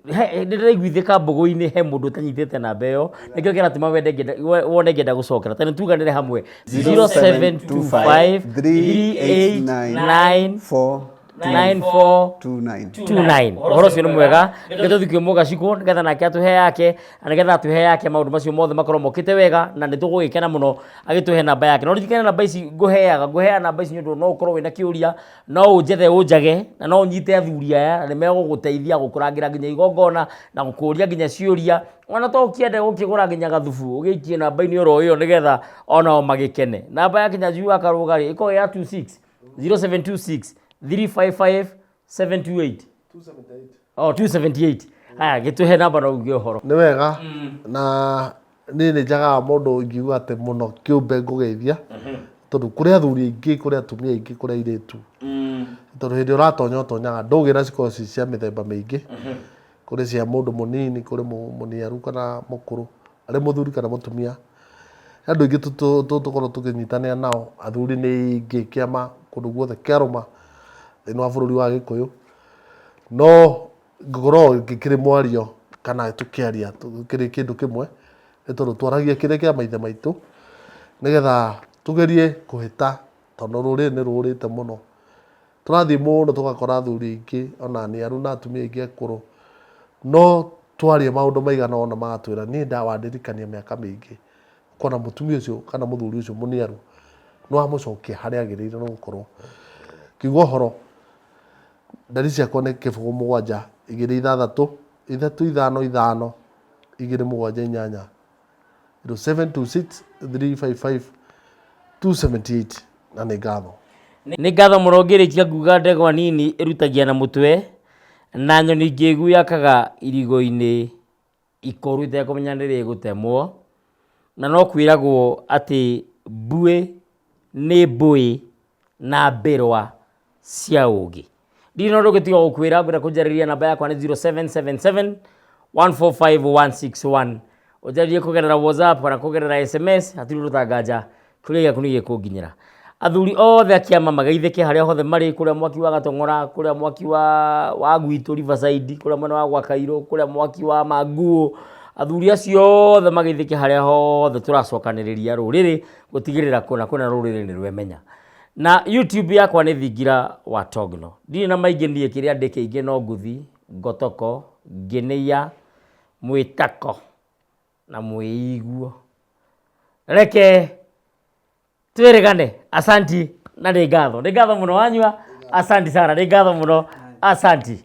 Nĩndĩraiguithĩka mbũgũ-inĩ he mũndũ ũtanyitĩte namba ĩyo nĩkĩo kĩratũma wende ngĩenda wone ngĩenda gũcokera tondũ tuganĩre hamwe 0725 389 94 29. 29. Ũhoro ũcio nĩ mwega, reke tũthiĩ kwĩ Mũgacikũ nĩgetha nake atũhe yake, na nĩgetha atũhe yake maũndũ macio mothe makorwo mokĩte wega, na nĩ tũgũgĩkena mũno agĩtũhe namba yake. Na ũririkane namba ici ngũheaga, ngũheaga namba ici nĩ ũndũ no ũkorwo wĩna kĩũria, no ũnjethe ũnjage, na no ũnyite athuri aya, na nĩ megũgũteithia gũkũrangĩra nginya igongona, na gũkũria nginya ciũria, ona to ũkĩende gũkĩgũra nginya gathubu, ũgĩikie namba-inĩ oro ĩyo nĩgetha onao magĩkene. Namba ya Kĩnyanjui wa Karũga rĩ, ĩkoragwo ĩ ya 26 0726 355 728. Oh, 278. Haya, gĩtũhe namba na uge ũhoro. Nĩ wega na niĩ nĩ njagaga mũndũ ingiuga atĩ mũno kĩũmbe ngũgeithia tondũ kũrĩ athuri aingĩ, kũrĩ atumia aingĩ, kũrĩ airĩtu, tondũ hĩndĩ ũratonya ũtonyaga ndũgĩ na cikoragwo ci cia mĩthemba mĩingĩ, kũrĩ cia mũndũ mũnini, kũrĩ mũniaru kana mũkũrũ, arĩ mũthuri kana mũtumia. He andũ aingĩ tũkoragwo tũkĩnyitanĩra nao, athuri nĩ aingĩ kĩama kũndũ guothe kĩarũma thĩinĩ wa bũrũri wa Gĩkũyũ, no ngũkorwo ngĩkĩrĩ mwario kana tũkĩaria kĩrĩ kĩndũ kĩmwe, nĩ tondũ twaragia kĩrĩa kĩa maithe maitũ, nĩgetha tũgerie kũhĩta tondũ rũrĩrĩ nĩ rũrĩte mũno. Tũrathiĩ mũno tũgakora athuri aingĩ ona aniaru na atumia aingĩ akũrũ, no twaria maũndũ maigana ũna magatwĩra niĩ ndawandirikania mĩaka mĩingĩ, ũkona mũtumia ũcio kana mũthuri ũcio mũniaru nĩ wamũcokia harĩa agĩrĩire nĩ gũkorwo. Ngiuga ũhoro, ndari ciakwa nĩ kĩbũgũ mũgwanja igĩrĩ ithathatũ, ithatũ ithano ithano, igĩrĩ mũgwanja inyanya, 0726 355 278 na nĩ ngatho. Nĩ ngatho mũno. Ngĩrĩkia nguga ndegwa nini ĩrutagia na mũtwe, na nyoni ngĩgu yakaga irigo-inĩ ikũrũ itekũmenya nĩ rĩgũtemwo, na no kwĩragwo atĩ mbuĩ nĩ mbũĩ na mbĩrwa cia ũũgĩ. Ndirĩ na ũndũ ũngĩ tiga gũkwĩra, ngwenda kũnjarĩria namba yakwa nĩ 0777 145 161. Ũnjarĩrie kũgerera WhatsApp kana kũgerera SMS, hatirĩ ũndũ ũtanganja, kĩũria gĩaku nĩ gĩkũnginyĩra. Athuri othe a kĩama mageithĩke harĩa hothe marĩ, kũrĩa mwaki wa Gatong'ora, kũrĩa mwaki wa gwitũ Riverside, kũrĩa mwena wa gwa Kairũ, kũrĩa mwaki wa Manguũ, athuri acio othe mageithĩke harĩa hothe tũracokanĩrĩria rũrĩrĩ gũtigĩrĩra kũna kũna rũrĩrĩ nĩ rwemenya. Na YouTube yakwa nĩ Thingira wa Togno. Ndirĩ na maingĩ niĩ, kĩrĩa ndĩ kĩingĩ no nguthi, ngotoko, ngĩnĩia, mwĩtako na mwĩiguo. Reke twĩrĩgane. Asanti na nĩ ngatho. Nĩ ngatho mũno wanyua. Asanti sana, nĩ ngatho mũno. Asanti.